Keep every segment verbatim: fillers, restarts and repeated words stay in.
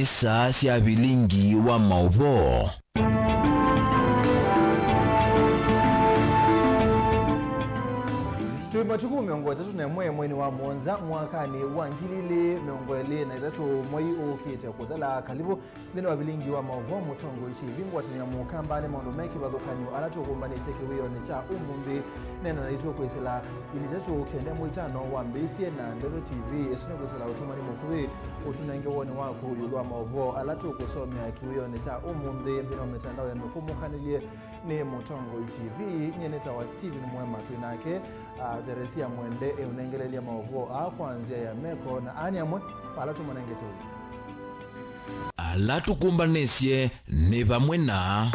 Nĩ saa sya vilingi wa maũvoo. Twĩ matukũ mĩongo ĩtatũ na ĩmwe mweinĩ wa mũonza mwakanĩ wa ngili ilĩ mĩongo ĩlĩ na itatũ, mwei ũkĩte kũthela. Kalivũ nthĩnĩ wa vilingi wa maũvoo Mũtongoi T V. Ngwatanĩo ya Mũkamba nĩ maũndũ me kĩvathũkany'o ala tũkũmbanĩsye kĩwĩonĩ kya ũmũnthĩ. Neena naitũ kwĩsĩla ilĩ itatũ kenda ĩmwe itano wambĩĩsye na Ndeto T V. Ĩsu nĩ kwĩsĩla ũtũmani mũkuvĩ ũtũnenge woni waku ĩũlũ wa maũvoo ala tũkũsomea kĩwĩonĩ kya ũmũnthĩ nthĩnĩ wa mĩtandao ya mĩkũmũkanĩlye nĩ Mũtongoi T V. Nyie nĩtawa Steven Mwema, twĩ nake, ah, Teresia Mwende eũnengelelya maũvoo aa kwa nzĩa ya meko, na aa nĩ amwe ma ala tũmũnengete ũiiti. Ala tũkũmbanĩsye nĩ vamwe na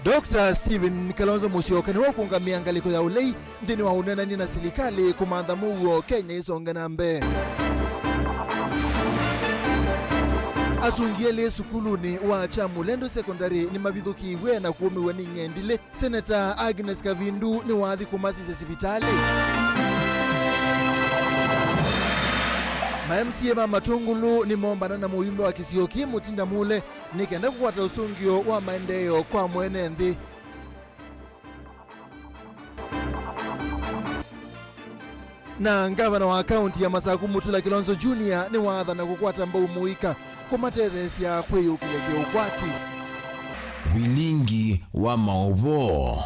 Doctor Stephen Kalonzo Musyoka nĩwe ũkũngamĩa ngalĩko ya ũlei nthĩnĩ wa ũneenany'a na silikalĩ kũmantha mũuo Kenya ĩsonge na mbee. Asungi elĩ sukulunĩ wa Chamulendo Secondary nĩmavithũkĩiw'e na kũũmĩw'a nĩ ng'endilĩ. Seneta Agnes Kavindu nĩwathi kũmasisya sivitalĩ. Ma M C A ma Matũngũlũ nĩmoombana na mũyumbe wa kĩsio kĩĩ Mũtinda Mule nĩ kenda kũkwata ũsũngĩo wa maendeeo kwa mwene nthĩ. Na ngavana wa kaunti ya Masaku Mutula Kilonzo Junior nĩwaathana kũkwata mbau mũika kũmatetheesya kwĩyũkĩlya kĩũkwati. Vilingi wa maũvoo.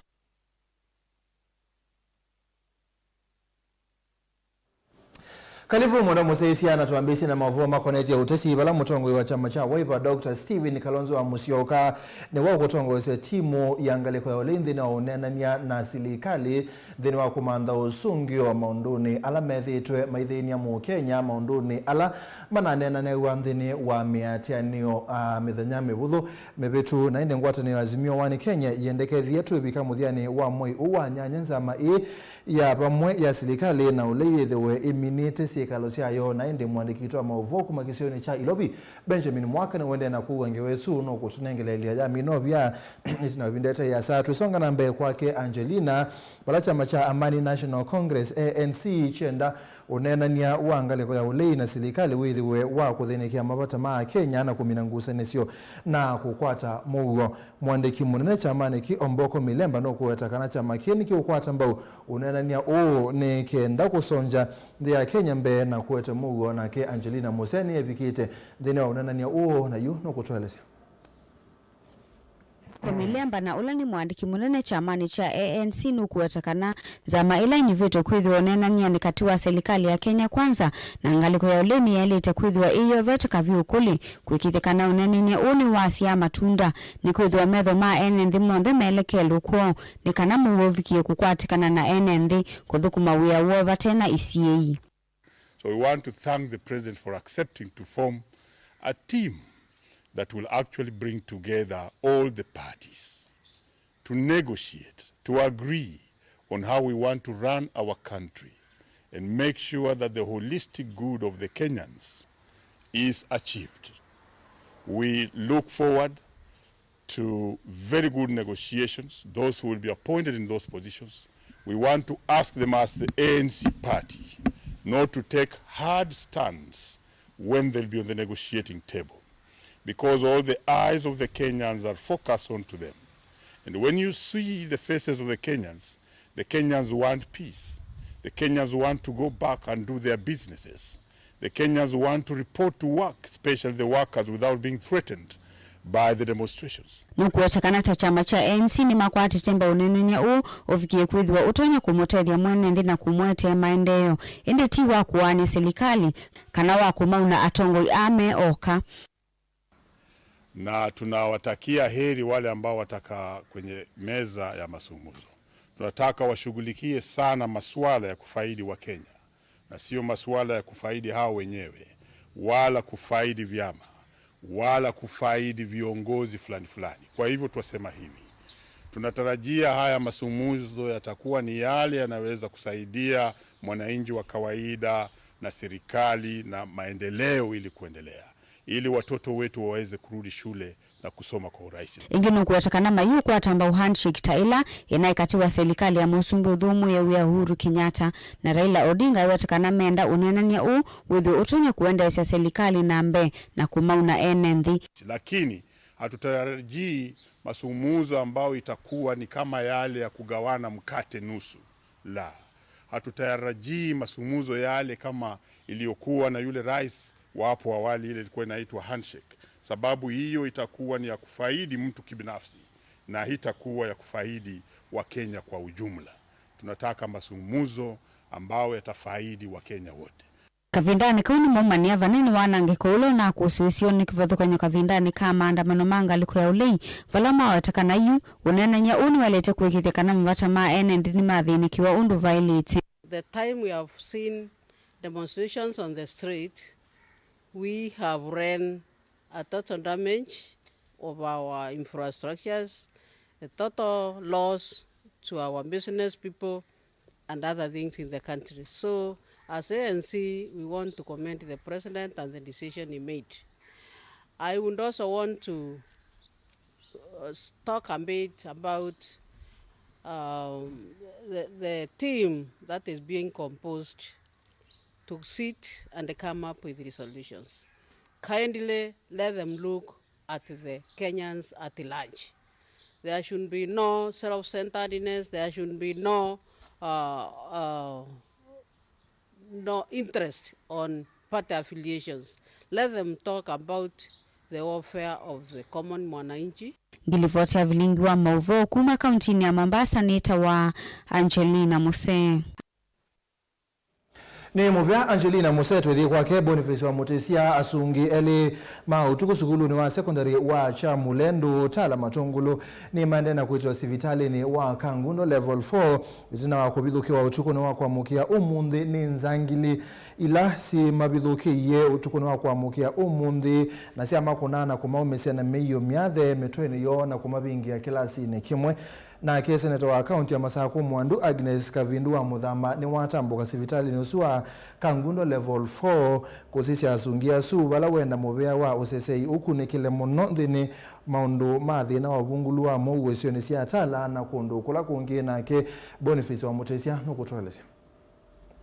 Kalivu mũno mũsyaĩĩsya, na twambĩĩsye na maũvoo makonetye ũteti, vala mũtongoi wa kyama kya Wiper, Doctor Stephen Kalonzo wa Musyoka nĩwe ũkũtongoesya timũ ya ngalĩko ya ũlei nthĩnĩ wa ũneenany'a na silikalĩ nthĩnĩ wa kũmantha ũsũngĩo maũndũnĩ ala methĩĩtwe maithĩny'a Mũkenya, maũndũnĩ ala mananeenanĩaw'a nthĩnĩ wa mĩatĩanĩo, a, mĩthenya mĩvũthũ mĩvĩtu. Na ĩndĩ ngwatanĩo ya Azimio One Kenya ĩendekethie twĩvika mũthyanĩ wa mwei ũũ wa nyanya nzama ĩĩ ya vamwe ya silikalĩ na ũlei yĩthĩwe ĩminĩte syĩkalo syayo. Na ĩndĩ mũandĩki witũ wa maũvoo kuma kĩsionĩ kya Ilovi, Benjamin Mwaka, nĩũendee na kũw'a ngewa ĩsu nũkũtũnengeleelya yamina ũvya. Ĩtina wa ĩvinda ĩtaĩ ĩasa, twĩsonga na mbee kwake Angelina, vala kyama kya Amani National Congress, A N C, kyenda ũneenany'a wa ngalĩko ya ũlei na silikalĩ wĩthĩwe wa kũthĩnĩkĩa mavata ma Akenya na kũmina ngusanĩsyo na kũkwata mũuo. Mũandĩki mũnene kyamanĩ kĩ, Omboko Milemba, nũkũweta kana kyama kĩĩ nĩkĩũkwata mbau ũneenany'a ũũ nĩ kenda kũsongya nthĩ ya Kenya mbee na kũete mũuo. Nake Angelina Museni evikĩte nthĩnĩ wa ũneenany'a ũũ, na yu nũkũtũelesya. Omboko Milemba, na ũla nĩ mũandĩki mũnene kyamanĩ kya A N C, nũkũweta kana nzama ĩla ĩnyuvĩtwe kwĩthĩwa ũneenany'anĩ katĩ wa silikalĩ ya Kenya Kwanza na ngalĩko ya ũlei nĩyaĩlĩte kwĩthĩwa ĩyovete kavyũ ũkũlĩ, kũĩkĩĩthya kana ũneenany'a ũũ nĩwasyaa matunda, nĩkwĩthĩwa metho ma ene nthĩ monthe meelekelwe kwoo, nĩ kana mũuo ũvikĩe kũkwatĩkana na ene nthĩ kũthũkũma wĩa woo vate na isiĩĩi. So we want to thank the President for accepting to form a team that will actually bring together all the parties to negotiate, to agree on how we want to run our country and make sure that the holistic good of the Kenyans is achieved. We look forward to very good negotiations, those who will be appointed in those positions. We want to ask them as the A N C party not to take hard stands when they'll be on the negotiating table, because all the eyes of the Kenyans are focused onto them. And when you see the faces of the Kenyans, the Kenyans want peace. The Kenyans want to go back and do their businesses. The Kenyans want to report to work, especially the workers, without being threatened by the demonstrations. Nũkũweta kana ta kyama kya A N C nĩmakwatĩte mbau ũneenany'a ũũ ũvikĩe kwĩthĩwa ũtonya kũmũtethya mwene nthĩ na kũmũetea maendeeo, ĩndĩ ti wa kũaany'a silikalĩ kana wa kũmauna atongoi aa me oka. Na tunawatakia heri wale ambao watakaa kwenye meza ya mazungumzo. Tunataka washughulikie sana masuala ya kufaidi wa Kenya, na sio masuala ya kufaidi hao wenyewe, wala kufaidi vyama, wala kufaidi viongozi fulani fulani. Kwa hivyo twasema hivi, tunatarajia haya mazungumzo yatakuwa ni yale yanaweza kusaidia mwananchi wa kawaida na serikali na maendeleo ili kuendelea, ili watoto wetu waweze kurudi shule na kusoma kwa urahisi. Ĩngĩ nũkũweta kana mayĩũkwata mbau handshake ta ĩla ĩnaĩ katĩ wa selikalĩ ya Mũsumbĩ ũthũmũĩe wĩa Uhuru Kenyatta na Raila Odinga. Eweta kana menda ũneenany'a ũũ wĩthwe ũtonya kũendeesya selikalĩ na mbee na kũmauna ene nthĩ. Lakini hatutarajii mazungumzo ambayo itakuwa ni kama yale ya kugawana mkate nusu. La, hatutarajii mazungumzo yale kama iliyokuwa na yule rais wa hapo awali, ile ilikuwa inaitwa handshake, sababu hiyo itakuwa ni ya kufaidi mtu kibinafsi na haitakuwa ya kufaidi Wakenya kwa ujumla. Tunataka mazungumzo ambayo yatafaidi Wakenya wote. Kavindanĩ kau nĩmaumanĩa vanene wanangĩko ũla ũnakũsĩĩsye nĩ kĩvathũkany'o kavindanĩ ka maandamano ma ngalĩko ya ũlei, vala maweta kana yu ũneenany'a ũũ nĩwaĩlĩte kũĩkĩĩthya kana mavata ma ene nthĩ nĩmathĩnĩkĩwa ũndũ vaĩlĩte. The time we have seen demonstrations on the street, we have ran a total damage of our infrastructures, a total loss to our business people, and other things in the country. So, as A N C, we want to commend the president and the decision he made. I would also want to, uh, s-, talk a bit about, um, the, the team that is being composed to sit and come up with resolutions. Kindly let them look at the Kenyans at large. There should be no self-centeredness, there should be no, uh, uh, no interest on party affiliations. Let them talk about the welfare of the common mwananchi. Ngilivoti ya vilingi wa mauvoo kuma kauntinĩ ya Mombasa nĩtawa Angelina Musee. Nĩ mũvea Angelina Mũsee. Twĩthĩe kwake. Boniface wa Mũtĩsya. Asungi elĩ ma ũtukũ sukulunĩ wa sekondari wa Kyamulendu, Tala Matũngũlũ, nĩmaendee na kwĩtĩwa sivitalĩnĩ wa Kangundo Level four ĩtina wa kũvithũkĩwa ũtukũnĩ wa kwamũkĩa ũmũnthĩ nĩ nzangili ila syĩmavithũkĩie ũtukũnĩ wa kwamũkĩa ũmũnthĩ, na syamakũna na kũmaumĩsya na mĩio myathe mĩtwenĩ yoo na kũmavingĩa kĩlasinĩ kĩmwe. Nake seneta wa kaunti ya Masakũ Mwandu Agnes Kavindu wa Mũthama nĩwatambũka sivitalĩnĩ ũsu wa Kangundo Level four kũsisya asungi asu, vala wenda mũvea wa ũsesei ũkunĩkĩle mũno nthĩnĩ maũndũ ma thĩna wa ũvungũlu wa mũuo isionĩ sya Tala na kũndũ kũla kũngĩ. Nake Boniface wa Mũtĩsya nũkũtũelesya.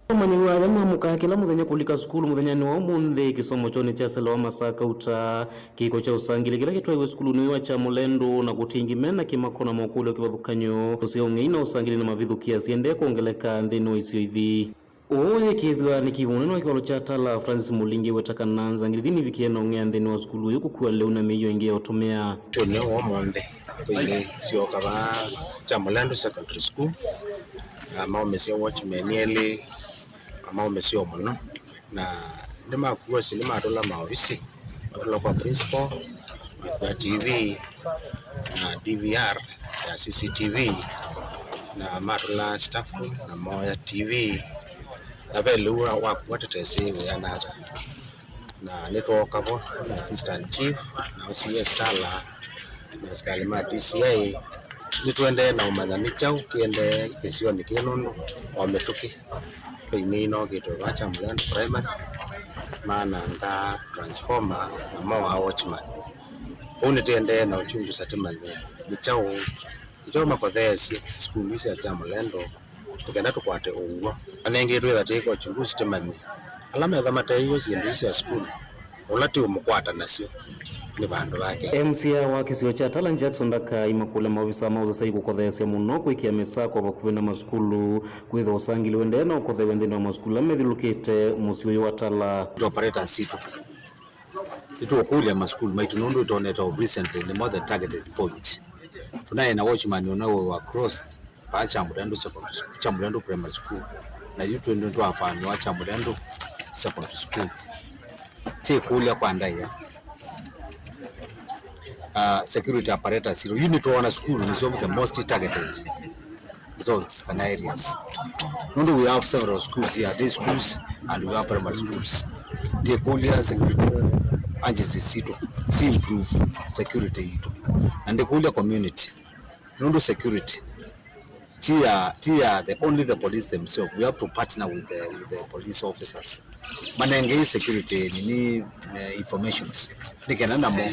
Amanyĩw'a aya mamũkaa kĩla mũthenya kũlika sukulu mũthenyanĩ wa ũmũnthĩ. Kĩsomo kyoo nĩkyaselewa masaa kauta. Kĩko kya ũsangĩli kĩla kĩtwaiwe sukulunĩ ũyũ wa Kyamulendu na kũtingi mena kĩmako na mokũlyo kĩvathũkany'o ũseo ũng'ei na ũsangĩli na mavithũkĩa siendee kwongeleka nthĩnĩ wa isio ithi. Ũũ yĩkĩĩthw'a nĩ kĩvũ mũnene wa kĩwalo kya Tala, Francis Mũlingi, weta kana nzangĩli ithi nivikie na ũng'ea nthĩnĩ wa sukulu ũyũ kũkua lĩu na mĩio ĩngĩ ya ũtũmĩa. Ũnĩ wa ũmũnthĩ, kwĩnĩ syoka vaa Kyamulendu Secondary School, na maũmĩsya watchman elĩ, na maũmĩsya o mũno, na nĩmakuwa si nĩmatũla maovisi, matũla kwa principal, makua T V na D V R ya C C T V, na matũla staff room na moya T V, na ve lĩu wa, wakua tetesi wĩana ata. Na nĩtwooka vo na assistant chief na O C S Tala na asikalĩ ma D C I, nĩtũendee na ũmanya nĩ kyaũ kĩendee kĩsionĩ kĩĩ, nũndũ o mĩtũkĩ ve ing'ei inookĩtwe vaa Kyamulendu Primary, maananga transformer na moa watchman. Ũu nĩtũendee na uchunguza tũmanye nĩ kyaũ, nĩ kyaũ makotheesye sukulu ii sya Kyamulendu. Tũkenda tũkwate ũw'o. Anengĩtwe ĩthatĩĩka uchunguzi tũmanye ala metha mateeiwe syĩndũ ii sya sukulu, ũla tũũmũkwata nasyo nĩ vandũ vake. M C A wa kĩsio kya Tala Jackson Ndaka aimakũlya maovisa ma ũsesei kũkotheesya mũno kwĩkĩa mĩsako vakuvĩ na masukulu, kwĩthwa ũsangĩli ũendee na ũkotheew'a nthĩnĩ wa masukulu ala methyũlũlũkĩte mũsyĩ ũyũ wa Tala. Operators sitũ, nĩtũũkũlya masukulu maitũ nũndũ ĩtonete of recently nĩmo the targeted point. Tũnaĩ na watchman ũna wĩ wa cross vaa Kyamulendu Secondary School, Kyamulendu Primary School, na yu twĩ nĩtwafanĩwa Kyamulendu Secondary School. Twĩkũlya kwa ndaĩa, uh, security apparatus yu nĩtwoona sukulu nĩsyo the most targeted zones kana areas, nũndũ we have several schools here, day schools and we have primary schools. Ndĩkũlya security agencies sitũ si improve security yitũ, na ndĩkũlya community, nũndũ security Ti ya, ti ya the, only the police themselves. We have to partner with the, with the police officers. Manengei security nini, eh, informations. Nĩ kenda namo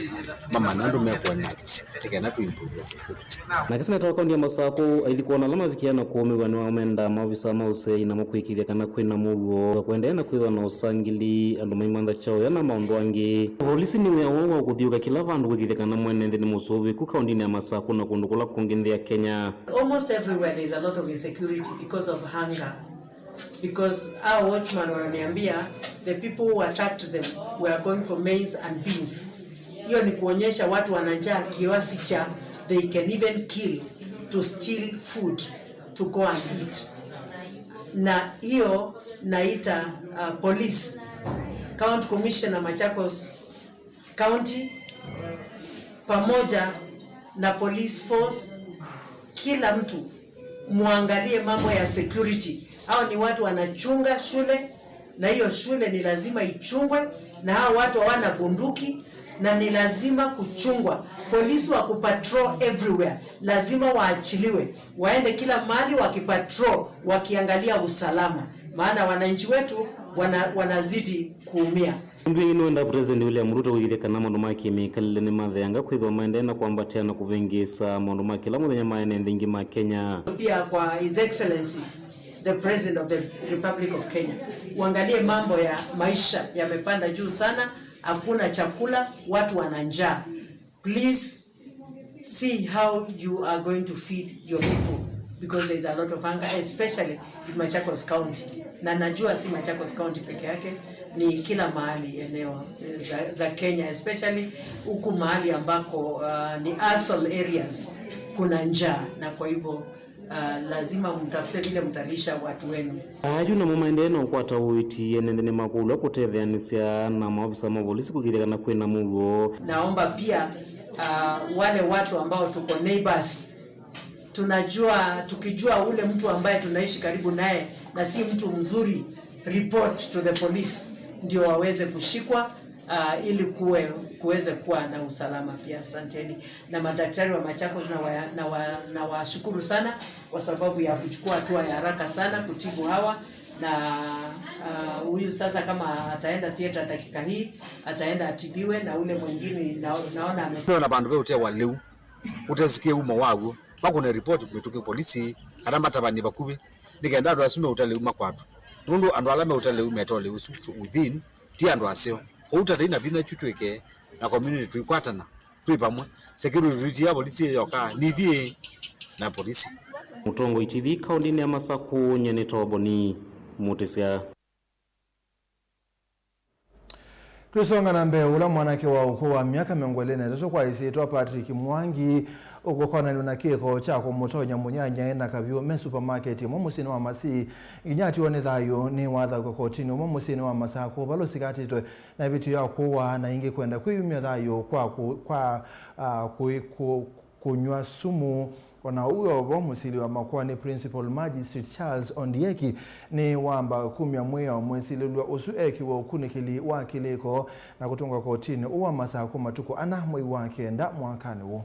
mamanya andũ mekũenact. Nĩ kenda tu improve the security. Nake seneta wa kaunti ya Masakũ aithi kwona ala mavikia na kũũmĩw'a nĩwamenda maovisa ma ũseĩ namo kwĩkĩĩthya kana kwĩna mũuo, kũendeea na kwĩthwa na ũsangĩli, andũ maimantha kyaũ na maũndũ angĩ. Volisi nĩ wĩa woo wa kũthiũka kĩla vandũ kwĩkĩĩthya kana mwene nthĩ nĩ mũsũvĩku kauntinĩ ya Masakũ na kũndũ kũla kũngĩ nthĩ ya Kenya. Almost everywhere there is a lot of insecurity because of hunger. Because our watchman wananiambia the people who attacked them were going for maize and beans. Hiyo ni kuonyesha watu wana njaa kiasi cha they can even kill to steal food to go and eat. Na hiyo naita, uh, police, County Commissioner Machakos County pamoja na police force, kila mtu muangalie mambo ya security. Hao ni watu wanachunga shule, na hiyo shule ni lazima ichungwe, na hao watu hawana bunduki, na ni lazima kuchungwa. Polisi wa kupatrol everywhere, lazima waachiliwe, waende kila mahali wakipatrol, wakiangalia usalama, maana wananchi wetu wana-, wanazidi kuumia. Ũndũ ĩngĩ nĩwenda President William Ruto kũĩkĩĩthya kana maũndũ ma kĩmĩkalĩle nĩmatheanga kwĩthĩwa maendee na kwambatĩa na kũvĩngĩĩsa maũndũ ma kĩla mũthenya ma ene nthĩ ingĩ ma Kenya. Pia kwa His Excellency, the President of the Republic of Kenya, uangalie mambo ya maisha yamepanda juu sana, hakuna chakula, watu wana njaa. Please see how you are going to feed your people, because there is a lot of hunger, especially in Machakos County. Na najua si Machakos County peke yake, ni kila mahali eneo, eh, za, za Kenya, especially huku mahali ambako, uh, ni arsal areas, kuna njaa, na kwa hivyo Ah, lazima mtafute vile mtalisha watu wenu. Ayu namo maendee na ũkwata ũiiti ene nthĩ nĩmakũlw'a kũtetheanĩsya na maovisa ma volisi kũĩkĩĩthya kana kwĩna mũuo. Naomba pia, ah, wale watu ambao tuko neighbors, tunajua, tukijua ule mtu ambaye tunaishi karibu naye na si mtu mzuri, report to the police ndio waweze kushikwa, ah, ili kuwe, kuweze kuwa na usalama pia. Asanteni. Na madaktari wa Machakos na wa-, na wa-, na washukuru sana kwa sababu ya kuchukua hatua ya haraka sana kutibu hawa. Na, ah, huyu sasa kama ataenda theater dakika hii, ataenda atibiwe, na ule mwingine na-, naona ame- Nĩona vandũ ve ũtewa lĩu, ũtesikie umo waw'o, makũne ripoti mĩtũkĩ polisi, kana matavany'e vakuvĩ, nĩ kenda andũ asu meũta lĩu makwatwe. Nũndũ andũ ala meũta lĩu meta ũlĩu ũsu within, ti andũ aseo. Kwoou tatai na vinya tu twĩke na community tũikwatana. Twĩ vamwe. Security ti ya polisi yoka, nĩ ithyĩ na polisi. Mũtongoi T V kaũndĩnĩ ya Masakũ, nyie nĩtawa Boni Mũtĩsya. Twĩsonga na mbee, ũla mwanake wa ũkũũ wa myaka mĩongo ĩlĩ na ĩtatũ kwa ĩsyĩtwa Patrick Mwangi ũkũkonanw'a na kĩko kya kũmũtonya mũnyanyae na kavyũ me supermarket ĩmwe mũsyĩnĩ wa Masii, nginya atiwa nĩ thayũ, nĩwathaũkwa kotinĩ ũmwe mũsyĩnĩ wa Masakũ, vala ũsikatĩtwe na ĩvĩtyo ya kũũa na ĩngĩ kwenda kwĩyumya thayũ kwa kũ-, kwa, ah, kũĩ-, kũ-, kũnyw'a sumu. O na ũu o vo, mũsili wa makoani Principal Magistrate Charles Ondieki nĩwamba kumya mwĩao mwĩsilĩlw'a ũsu ekiwe ũkunĩkĩli wa kĩlĩko na kũtũngwa kotinĩ ũũ wa Masakũ matukũ ana mwei wa kenda mwakanĩ ũũ.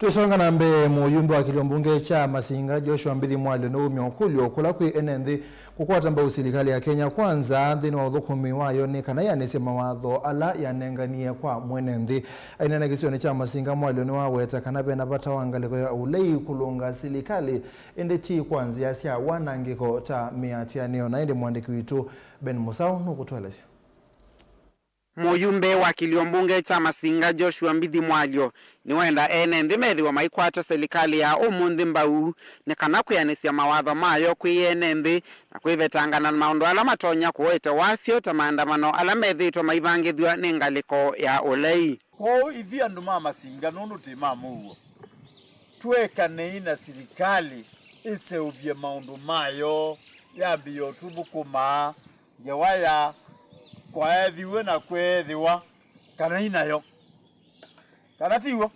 Twĩsonga na mbee, mũyumbe wa kĩlio mbunge kya Masinga, Joshua Mbithi Mwalyo, nĩwaumya ũkũlyo kũla kwĩ ene nthĩ kũkwata mbau silikalĩ ya Kenya Kwanza nthĩnĩ wa ũthũkũmi wayo nĩ kana yanĩsye mawatho ala yanenganie kwa mwene nthĩ. Aineena kĩsionĩ kya Masinga, Mwalyo nĩwaweta kana vena vata wa ngalĩko ya ũlei kũlũnga silikalĩ, ĩndĩ ti kwa nzĩa sya wanangĩko ta mĩatĩanĩo. Na ĩndĩ mũandĩki witũ Ben Mũsaũ nũkũtũelesya. Mũyumbe wa kĩlio mbunge kya Masinga, Joshua Mbithi Mwalyo, nĩwenda ene nthĩ methĩwe maikwata silikalĩ ya ũmũnthĩ mbau nĩ kana kwĩanĩsya mawatho mayo kwĩ ene nthĩ na kwĩvetangana na maũndũ ala matonya kũete wasyo ta maandamano ala methĩĩtwe maivangĩthw'a nĩ ngalĩko ya ũlei. Kwoou ithyĩ andũ ma Masinga, nũndũ twĩ ma mũuo, tũekanei na silikalĩ ĩseũvye maũndũ mayo, yambĩĩe ũtũthũkũmaa ngewa ya kwaethiw'e na kweethĩwa kana inayo. Kana ti w'o?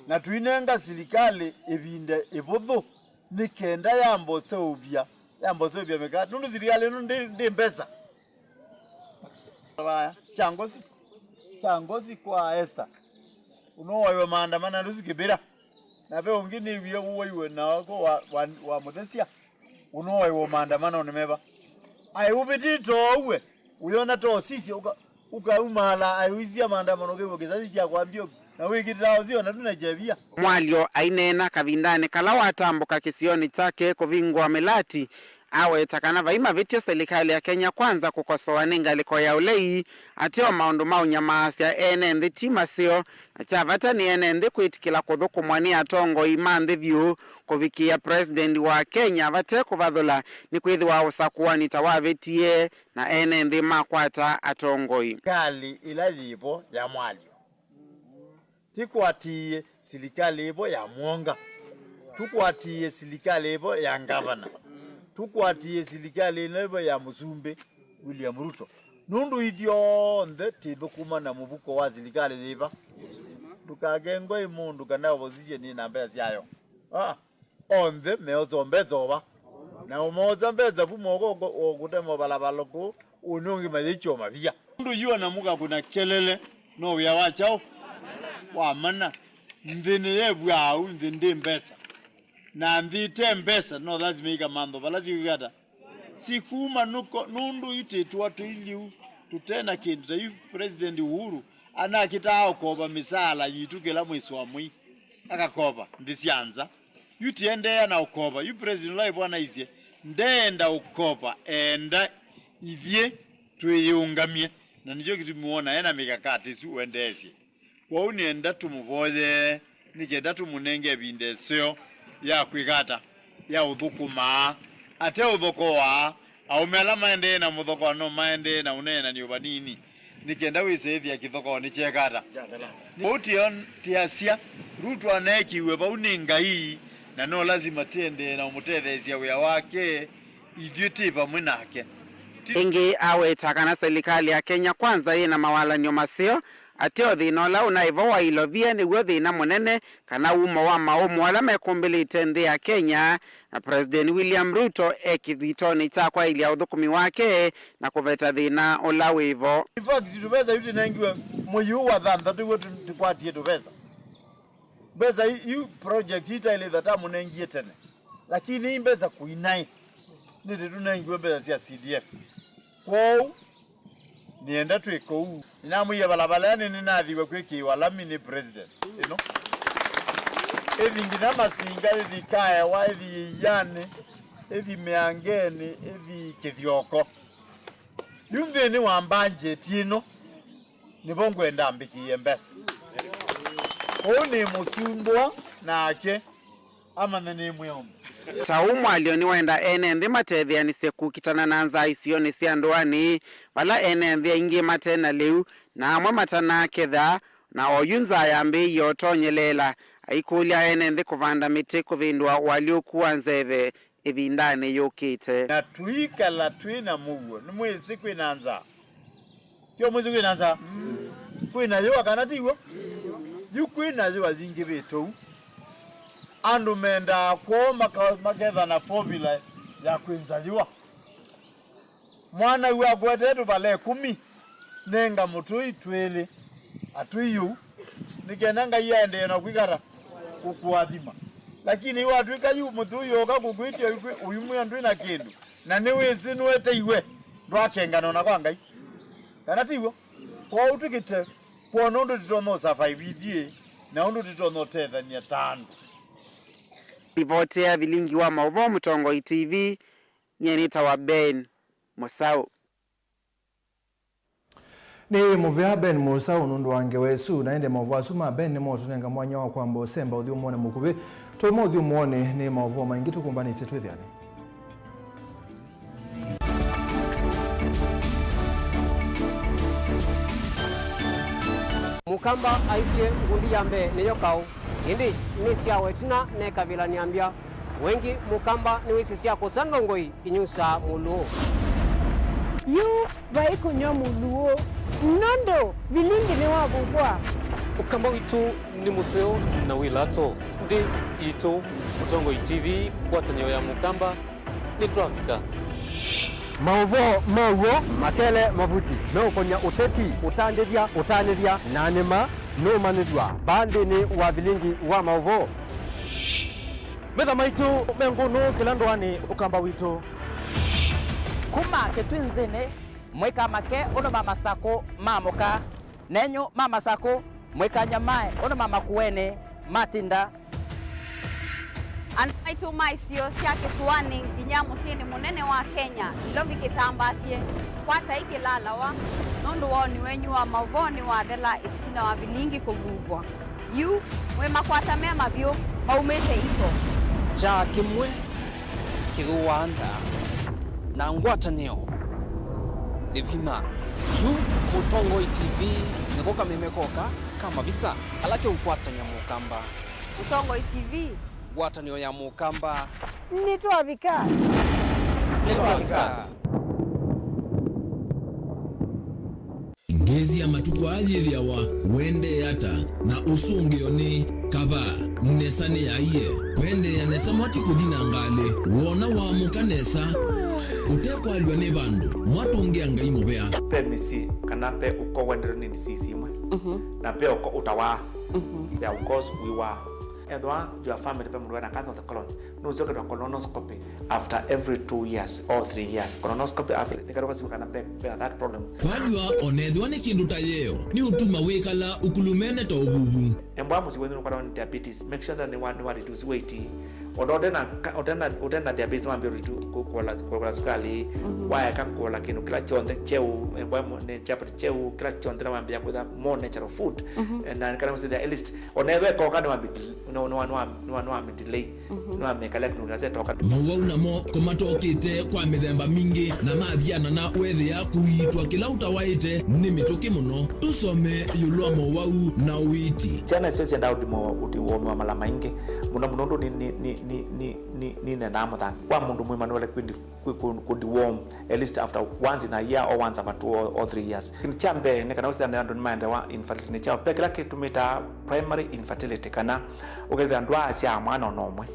Na tũinenga silikalĩ ĩvinda ĩvũthũ nĩ kenda yamba ũseũvya, yamba ũseũvya mĩkate, nũndũ silikalĩ ĩno ndĩ, ndĩ mbesa. Vaya, kya ngosi, kya ngosi kwa Esther. Ũnowaiwe maandamano ndusi Kĩbĩra. Na ve ũngĩ nĩwie ũwaiwe nako wa, wa, wa Mũthesya. Ũnowaiwe maandamanonĩ meva. Aĩ ũvĩtĩte ũue, ũyona ta ũsisye, ũka, ũkaumaala, aĩ ũisya maandamano kĩw'o kĩsasi kya kwambia, na wĩkĩtaa ũsio na tuna kyevia. Mwalyo aineena kavindanĩ kala watambũka kĩsionĩ kyake kũvingũa mĩlati, aweta kana vai mavĩtyo silikalĩ ya Kenya Kwanza kũkosoa nĩ ngalĩko ya ũlei, ateo maũndũ ma ũnyamaasya ene nthĩ ti maseo, na kya vata nĩ ene nthĩ kwĩtĩkĩla kũthũkũmwa nĩ atongoi ma nthĩ vyũ kũvikĩĩa President wa Kenya vate kũvathũla, nĩkwĩthĩwa ũsakũani ta wavĩtie na ene nthĩ makwata atongoi. Silikalĩ ĩla yĩvo ya mwalyo. Tĩkwatĩĩe silikalĩ ĩvo ya mwonga. Tũkwatĩĩe silikalĩ ĩvo ya ngavana. Tũkwatĩĩe silikalĩ ĩno ĩvo ya mũsumbĩ William Ruto. Nũndũ ithyonthe tĩthũkũma na mũvuko wa silikalĩ yĩva. Ndũkakengwe ĩ mũndũ kana opposition ĩna mbesa syayo. Ah, onthe meosa mbesa ova. Na ũmosa mbesa vu moko ũkũte movalavalu kũu, ũnĩ ũngĩ mayĩkyo mavia. Nũndũ yu ona mũkakũna kelele, no wĩa wa kyaũ? Wa mana. Nthĩ nĩyevw'a au, nthĩ ndĩ mbesa. Na nthĩ ĩte mbesa, no lazima ikamantho vala sikwĩkata. Sikuma nũko, nũndũ itĩtwa tũiliu, tũte na kĩndũ. Ta yu President Uhuru, anakĩtaa ũkova mĩsaala yitũ kĩla mwĩsĩ wa mwei. Akakova nthĩ sya nza. Yu tiendeea na ũkova. Yu President ũla ĩvwanaisye, ndeenda ũkova, enda ithyĩ twĩyĩũngamye. Na nĩkyo kĩtumi wona ena mĩkakati ĩsu ũendeesye. Kwoou nĩenda tũmũvoyee, nĩ kenda tũmũnenge ĩvinda ĩseo ya kwĩka ata? Ya ũthũkũmaa, ate ũthokoaa. Aũme ala maendee na mũthokoano maendee na ũneenany'o vanini, nĩ kenda wĩsĩ ĩthĩa kĩthokoo nĩkyeeka ata? Kyathela. Kwoou tĩo, tĩasya, Ruto aneekiw'e vau nĩ Ngai, na no lasima tĩendee na ũmũtetheesya wĩa wake, ithyĩ twĩ vamwe nake. Ti- Ĩngĩ aweta kana silikalĩ ya Kenya Kwanza yĩ na mawalany'o maseo, ateo thĩna ũla ũnaĩ vo wa ilovia nĩw'o thĩna mũnene, kana wumo wa maũmũ ala mekũmbĩlĩte nthĩ ya Kenya, na President William Ruto e kĩthitonĩ kya kwaĩlya ũthũkũmi wake na kũveta thĩna ũla wĩ vo. In fact, tũvesa yu tũnengiwe mũiũ wa thanthatũ w'o tũ-, tũkwatie tũvesa. Mbesa i-, iu project itaĩlĩtha tamũnengie tene, lakini i mbesa kũinaĩ nĩtĩ tũnengiwe mbesa sya C D F. Kwoou nĩenda twĩke ũu. Nĩnamwĩie valavalanĩ nĩnathiwe kwĩkĩĩwa lami nĩ president ĩno. Ĩthi nginya Masinga, ĩthi Kaewa, ĩthi Ĩianĩ, ĩthi Mĩangenĩ, ĩthi Kĩthyoko. Yu nthĩnĩ wa mbanjeti ĩno, nĩvo ngwenda ambĩkĩĩe mbesa. Ũũ nĩ mũsumbwa nake amanye nĩ mwĩombe. Ta ũu mwalyo nĩwenda ene nthĩ matetheanĩsye kũkitana na nzaa isionĩ sya ndũanĩ, vala ene nthĩ aingĩ mate na lĩu, na amwe matanaketha, na oyu nzaa yambĩĩie ũtonyeleela, aikũlya ene nthĩ kũvanda mĩtĩ kũvĩndũa ũalyũku wa nzeve ĩvindanĩ yũkĩte. Na tũikala twĩ na mũuo, nĩmwĩsĩ kwĩ na nzaa. Tio mwĩsĩ kwĩ na nzaa? Kwĩ na yũa, kana ti w'o? Yu kwĩ na yũa yingĩvĩte ũu. Andũ mendaa kwoo maka-, makethana formula ya kwĩnza yũa. Mwana yu akwetee tũvala ĩkũmi, nenga mũtũi twĩlĩ, atũi ũu, nĩ kenda Ngai aendee na kwĩkata kũkũathima. Lakini watw'ĩka yu mũtũi oka kũkwĩtya ũyumwĩa ndwĩ na kĩndũ, na nĩwĩsĩ nũeteiwe, ndwakengana ona kwa Ngai. Kana ti w'o? Kwoou tũkĩte kwona ũndũ tũtonya ũsurvive ithyĩ, na ũndũ tũtonya ũtethany'a ta andũ. Livoti ya vilingi wa maũvoo Mũtongoi T V, nyie nĩtawa Ben Mũsaũ. Nĩ mũvea Ben Mũsaũ nũndũ wa ngewa ĩsu, na ĩndĩ maũvoo asu ma Ben nĩmotũnenga mwanya wa kwamba ũsemba ũthyũmũonĩ mũkuvĩ. Twauma ũthyũmũonĩ, nĩ maũvoo maingĩ tũkũmbanĩsye twĩthĩane. Mũkamba aisye ngundi ya mbee nĩyo kaũ, ĩndĩ nĩ syawa ĩtina mekavĩlanĩa mbya. Wengĩ Mũkamba nĩwĩsĩ sya kũsa ndongoi inyusaa mũlũũ. Yu vai kũnyw'a mũlũũ, nũndũ vilingi nĩwavukwa. Ũkamba witũ nĩ mũseo na wĩ lato. Nthĩ yitũ, Mũtongoi T V, ngwatanĩo ya Mũkamba, nĩtwavika. Maũvoo ma w'o makele mavuti meũkony'a ũteti, ũtandĩthya, ũtanĩthya, na nĩma nũũmanyĩthw'a vaa nthĩnĩ wa vilingi wa maũvoo. Metha maitũ me ngũnũ kĩla ndũanĩ Ũkamba witũ. Kuma Kĩtwinzĩnĩ, mũikamake ũndũ ma Masakũ maamũka, nenyu ma Masakũ, mũikanyamae ũndũ ma Makueni matinda. Andũ maitũ ma isio sya kĩsũanĩ nginya mũsyĩnĩ mũnene wa Kenya, Nairobi kĩtambaasye, kwatai kĩlalawa, nũndũ woni wenyu wa maũvoo nĩwathela ĩtina wa vilingi kũvuvwa. Yu, mwĩ makwata me mavyũ, maumĩte iko. Kyaa kĩmwe kĩthũaa ndaa, na ngwatanĩo nĩ vinya. Yu, Mũtongoi T V nĩko kameme koka ka mavisa ala keũkwatany'a Mũkamba. Mũtongoi T V. Ngwatanĩo ya Mũkamba. Nĩtwavika. Nĩtwavika. Ngethya matukũ aa yĩthĩawa ũendee ata, na ũsũngĩo nĩ kavaa, nesa nĩyaie. Kwendeea nesa mwaki kũthi na ngalĩ, wona waamũka nesa, ũtekwalw'a nĩ vandũ, mwatũngĩa Ngai mũvea. Ve mĩsyĩ kana ve ũko wendewe nĩ disease imwe, na ve ũko ũtawaa. There are ukos wiwaa. Ethwa your family ve mũndũ wĩna cancer of the colon, nũseo ũketwa colonoscopy after every two years or three years. Colonoscopy after, nĩketha ũkasiwa kana ve, vena that problem. Kwalw'a, onethĩwa nĩ kĩndũ ta yeo, nĩũtuma wĩkala ũkulumene ta ũvuvu. Embwa mũsyĩ wenyu nũkwatwa nĩ diabetes, make sure that nĩwa, nĩwa reduce weight. Ona ũtena, ũtena, ũtena diabetes, nĩwambia redu-, ku-, kuola, kuola sukali, waeka kuola kĩndũ kĩla kyonthe kyeu, embwa nĩ chapati kyeu, kĩla kyonthe nĩwambia kwĩtha more natural food. Eh, na kana mũsĩthĩa at least, onethwa ekoka nĩwambi-, nĩwa, nĩwa, nĩwa, nĩwa, nĩwambi delay. Nĩwamĩkalya kĩndũ kĩla kyetoka. Mowau namo kũmatokĩte kwa mĩthemba mingĩ, na mathiana na wethĩa kũiitwa kĩla ũtawaĩte nĩ mĩtũkĩ mũno. Tũsome ĩũlũ wa mowau na ũiiti. Syana isyo syendaa ũthimo, ũthi-, ũũmĩwa mala maingĩ mũno mũno, ũndũ ni, ni, ni nendaa mũthanga. Kwa mũndũ mwĩma nĩwele kwindi kũ, kũ, kũ deworm at least after once in a year or once after two or, or three years. Kĩndũ kya mbee nĩ kana ũsĩthane andũ nĩmaendewa infertility nĩ kyaũ. Ve kĩla kĩtũmĩtaa primary infertility, kana ũkethĩa ndwaasyaa mwana ona ũmwe.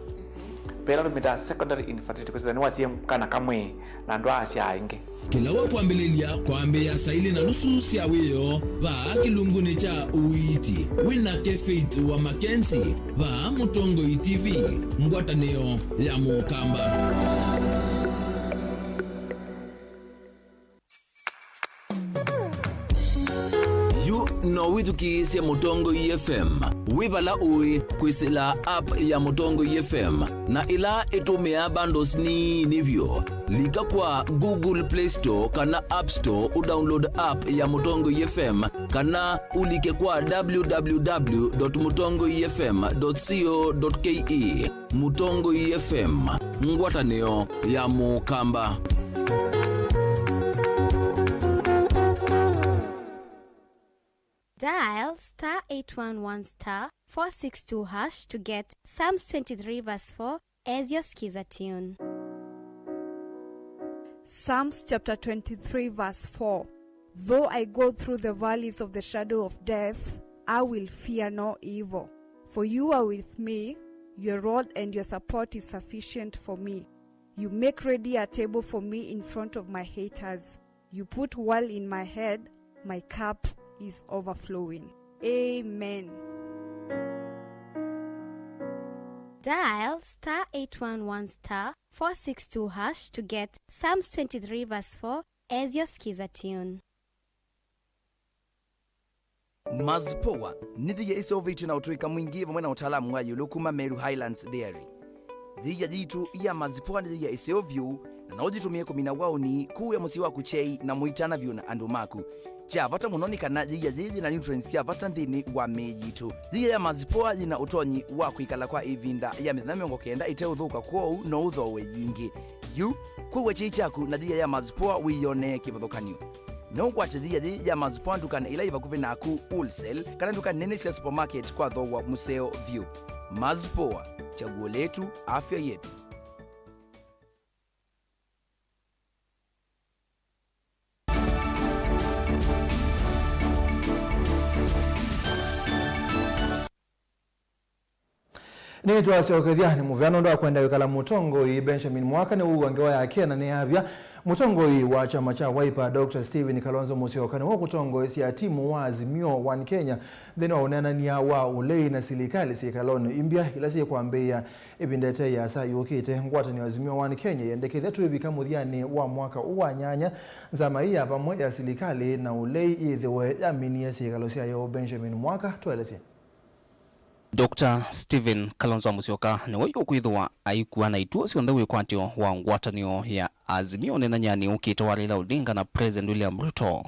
Ve ĩla tũmĩtaa secondary infertility, kwĩsĩthya nĩwasie kana kamwe na ndwaasyaa ĩngĩ. Kĩla wa kwambĩlĩlya kwambĩĩa saa ilĩ na nusu sya wĩoo, vaa kĩlungunĩ kya ũiiti. Wĩ nake Faith wa Mackenzie, vaa Mũtongoi T V, ngwatanĩo ya Mũkamba. Yu no wĩthukĩĩsye Mũtongoi F M wĩ vala ũĩ kwĩsĩla app ya Mũtongoi F M, na ĩla ĩtũmĩaa bundles nini vyũ. Lika kwa Google Play Store kana App Store ũdownload app ya Mũtongoi F M, kana ũlike kwa w w w dot mũtongoi f m dot co dot k e. Mũtongoi F M, ngwatanĩo ya Mũkamba. Dial star eight one one star four six two hash to get Psalms twenty-three verse four as your Skiza tune. Psalms chapter twenty-three, verse four. Though I go through the valleys of the shadow of death, I will fear no evil. For you are with me, your rod and your support is sufficient for me. You make ready a table for me in front of my haters. You put oil in my head, my cup is overflowing. Amen. Dial star eight one one star four six two hash to get Psalms twenty-three verse four as your Skiza tune. Mazipoa nĩ thia ĩseũvĩtw'e na ũtũĩka mwingĩ vamwe na ũtaalamu wa ĩũlũ kuma Meru Highlands Dairy. Thia yitũ ya Mazipoa nĩ thia ĩseũ vyũ, na no ũyĩtũmĩe kũmina waũni, kũĩa mũsyĩ waku kyei, na mũitana vyũ na andũ maku. Kya vata mũno nĩ kana yĩia yĩĩ yĩna nutrients sya vata nthĩnĩ wa mĩĩ yitũ. Yĩia ya Mazipoa yĩna ũtonyi wa kwĩkala kwa ĩvinda ya mĩthenya mĩongo kenda ĩteũthũka, kwoou no ũthooe yingĩ. Yu, kũw'a kyei kyaku na yĩia ya Mazipoa wĩyonee kĩvathũkany'o. No ũkwate thia yĩĩ ya Mazpoa ndukanĩ ila yĩ vakuvĩ naku, wholesale, kana nduka nene sya supermarket kwa thooa mũseo vyũ. Mazpoa, chaguo letu, afya yetu. Nĩtwasyokethya nĩ mũvea nũndũ wa kwenda wĩkala mũtongoi. Benjamin Mwaka nĩwũw'a ngewa yake na nĩyavya. Mũtongoi wa kyama kya Wiper, Doctor Stephen Kalonzo Musyoka, nĩwe ũkũtongoesya timu wa Azimio One Kenya nthĩnĩ wa ũneenany'a wa ũlei na silikalĩ syĩkalonĩ imbya ila syĩkwambĩĩa ĩvinda ĩte ĩasa yũkĩte. Ngwatanĩo Azimio One Kenya yendekethya twĩvika mũthyanĩ wa mwaka ũũ wa nyanya, nzama ĩĩ ya vamwe ya silikalĩ na ũlei yĩthĩwe yaminie syĩkalo syayo. Benjamin Mwaka twaelesye. Doctor Stephen Kalonzo Musyoka nĩwe ũkwĩthĩwa aikua na ituo syonthe wĩkwatyo wa ngwatanĩo ya Azimio ũneenany'anĩ ũkĩte wa Raila Odinga na President William Ruto.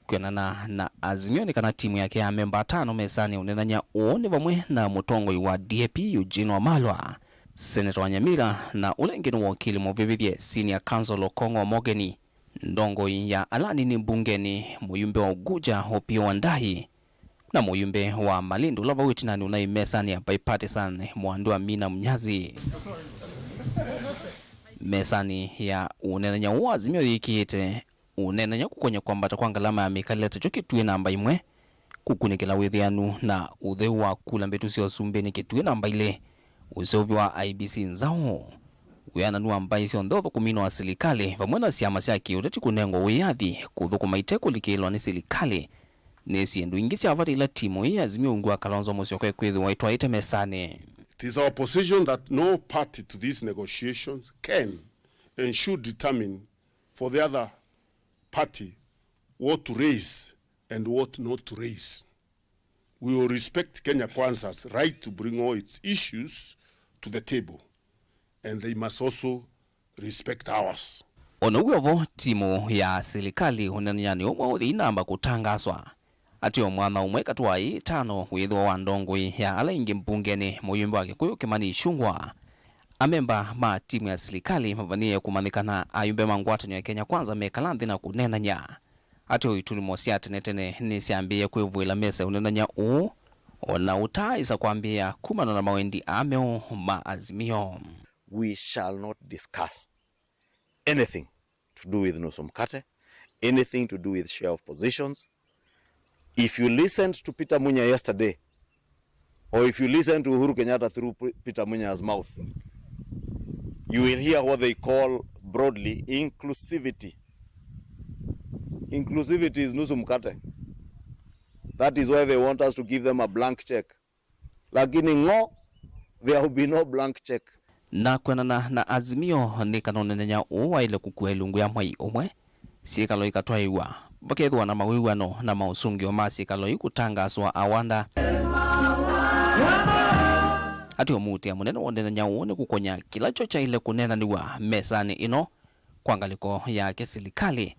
Kwĩanana na Azimio nĩ kana timu yake ya amemba atano mesanĩ ũneenany'a ũũ nĩ vamwe na mũtongoi wa D A P Eugene Wamalwa, Senator wa Nyamira na ũla ĩngĩ nĩ wokili mũvĩvĩthye Senior Counsel Okong'o Omogeni, ndongoi ya ala anini mbungenĩ, mũyumbe wa Ugunja Opiyo Wandayi, na mũyumbe wa Malindi ũla vau ĩtinanĩ ũnaĩ mesanĩ ya bipartisan Mwandu Amina Munyazi. Mesanĩ ya ũneenany'a ũũ Azimio yĩkĩĩte ũneenany'a kũkony'a kwambata kwa ngalama ya mĩkalĩle takyo kĩtuĩ namba ĩmwe, kũkunĩkĩla wĩthĩanu na ũtheu wa kula mbĩtu sya ũsumbĩ nĩ kĩtuĩ namba ilĩ, ũseũvyo wa I E B C nzaũ, wĩananu wa mbaĩ syonthe ũthũkũminĩ wa silikalĩ, vamwe na syama sya kĩũteti kũnengwa wĩyathi kũthũkũma ite kũlikĩlwa nĩ silikalĩ, nĩ syĩndũ ingĩ sya vata ila timu ĩĩ ya Azimio ungu wa Kalonzo Musyoka ĩkwĩthĩwa ĩtwaĩte mesanĩ. It is our position that no party to these negotiations can and should determine for the other party what to raise and what not to raise. We will respect Kenya Kwanza's right to bring all its issues to the table, and they must also respect ours. O na ũu wĩ o vo, timu ya silikalĩ ũneenany'anĩ ũmwe ũthi inamba kũtangaswa. Ateo mwanya ũmwe katĩ wa ĩĩ ĩtano wĩthĩwa wa ndongoi ya ala ingĩ mbungenĩ, mũyumbe wa Kĩkũyũ Kĩmani Ichung'wah. Amemba ma timu ya silikalĩ mavanĩĩe kũmanyĩkana ayumbe ma ngwatanĩo ya Kenya Kwanza mekala nthĩ na kũneenany'a. Ateo itulumo sya tene tene nĩsyambĩĩe kwĩvũĩla mesa ya ũneenany'a ũũ, o na ũtaaĩsa kwambĩĩa kumana na mawendi aa meũ ma Azimio. We shall not discuss anything to do with nusu mkate, anything to do with share of positions. If you listened to Peter Munya yesterday, or if you listen to Uhuru Kenyatta through P-, Peter Munya's mouth, you will hear what they call broadly inclusivity. Inclusivity is nusu mkate. That is why they want us to give them a blank check. Lakini ng'o, there will be no blank check. Na kwĩanana na Azimio, nĩ kana ũneenany'a ũũ waĩle kũkua ĩlungu ya mwei ũmwe, syĩkalo ikatwaĩwa, vakethĩwa na mawĩw'ano na maũsũngĩo ma syĩkalo ikũtangaswa awanda. Ateo mũutĩa mũnene wa ũneenany'a ũũ nĩ kũkony'a kĩla kyo kyaĩle kũneenanĩw'a mesanĩ ĩno. Kwa ngalĩko yake, silikalĩ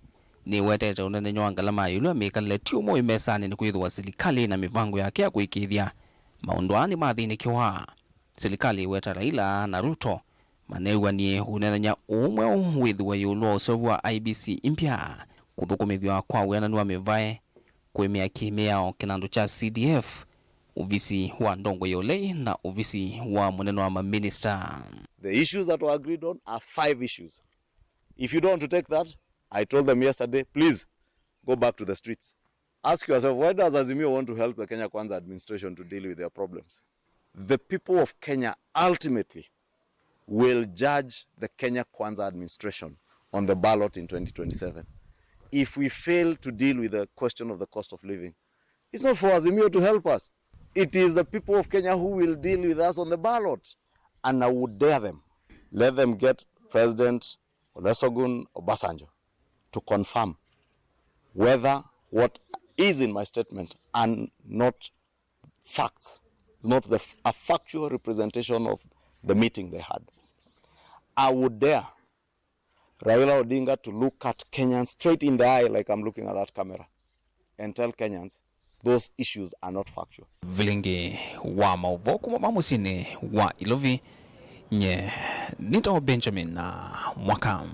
nĩwetete ũneenany'a wa ngalama ya ĩũlũ ya mĩkalĩle ti ũmwe wĩ mesanĩ, nĩkwĩthĩwa silikalĩ na mĩvango yake ya kũĩkĩĩthya maũndũ aa nĩmathĩnĩkĩwa. Silikalĩ ĩweta Raila na Ruto maneew'anie ũneenany'a ũũ mweũ wĩthĩwe ĩũlũ wa ũseũvyo wa I E B C imbya, kũthũkũmĩthw'a kwa wĩananu wa mĩvae, kũĩmĩa kĩ-mĩao kĩnandũ kya C D F, ovisi wa ndongoi ya ũlei, na ovisi wa mũnene wa maminista. The issues that were agreed on are five issues. If you don't want to take that, I told them yesterday, please go back to the streets. Ask yourself, why does Azimio want to help the Kenya Kwanza administration to deal with their problems? The people of Kenya ultimately will judge the Kenya Kwanza administration on the ballot in twenty twenty-seven. If we fail to deal with the question of the cost of living, it's not for Azimio to help us. It is the people of Kenya who will deal with us on the ballot. And I would dare them, let them get President Olusegun Obasanjo to confirm whether what is in my statement are not facts, it's not the, a factual representation of the meeting they had. I would dare Raila Odinga to look at Kenyans straight in the eye like I'm looking at that camera and tell Kenyans those issues are not factual. Vilingi wa maũvoo kuma ma mũsyĩnĩ wa Ilovi, nye nĩtawa Benjamin Mwaka.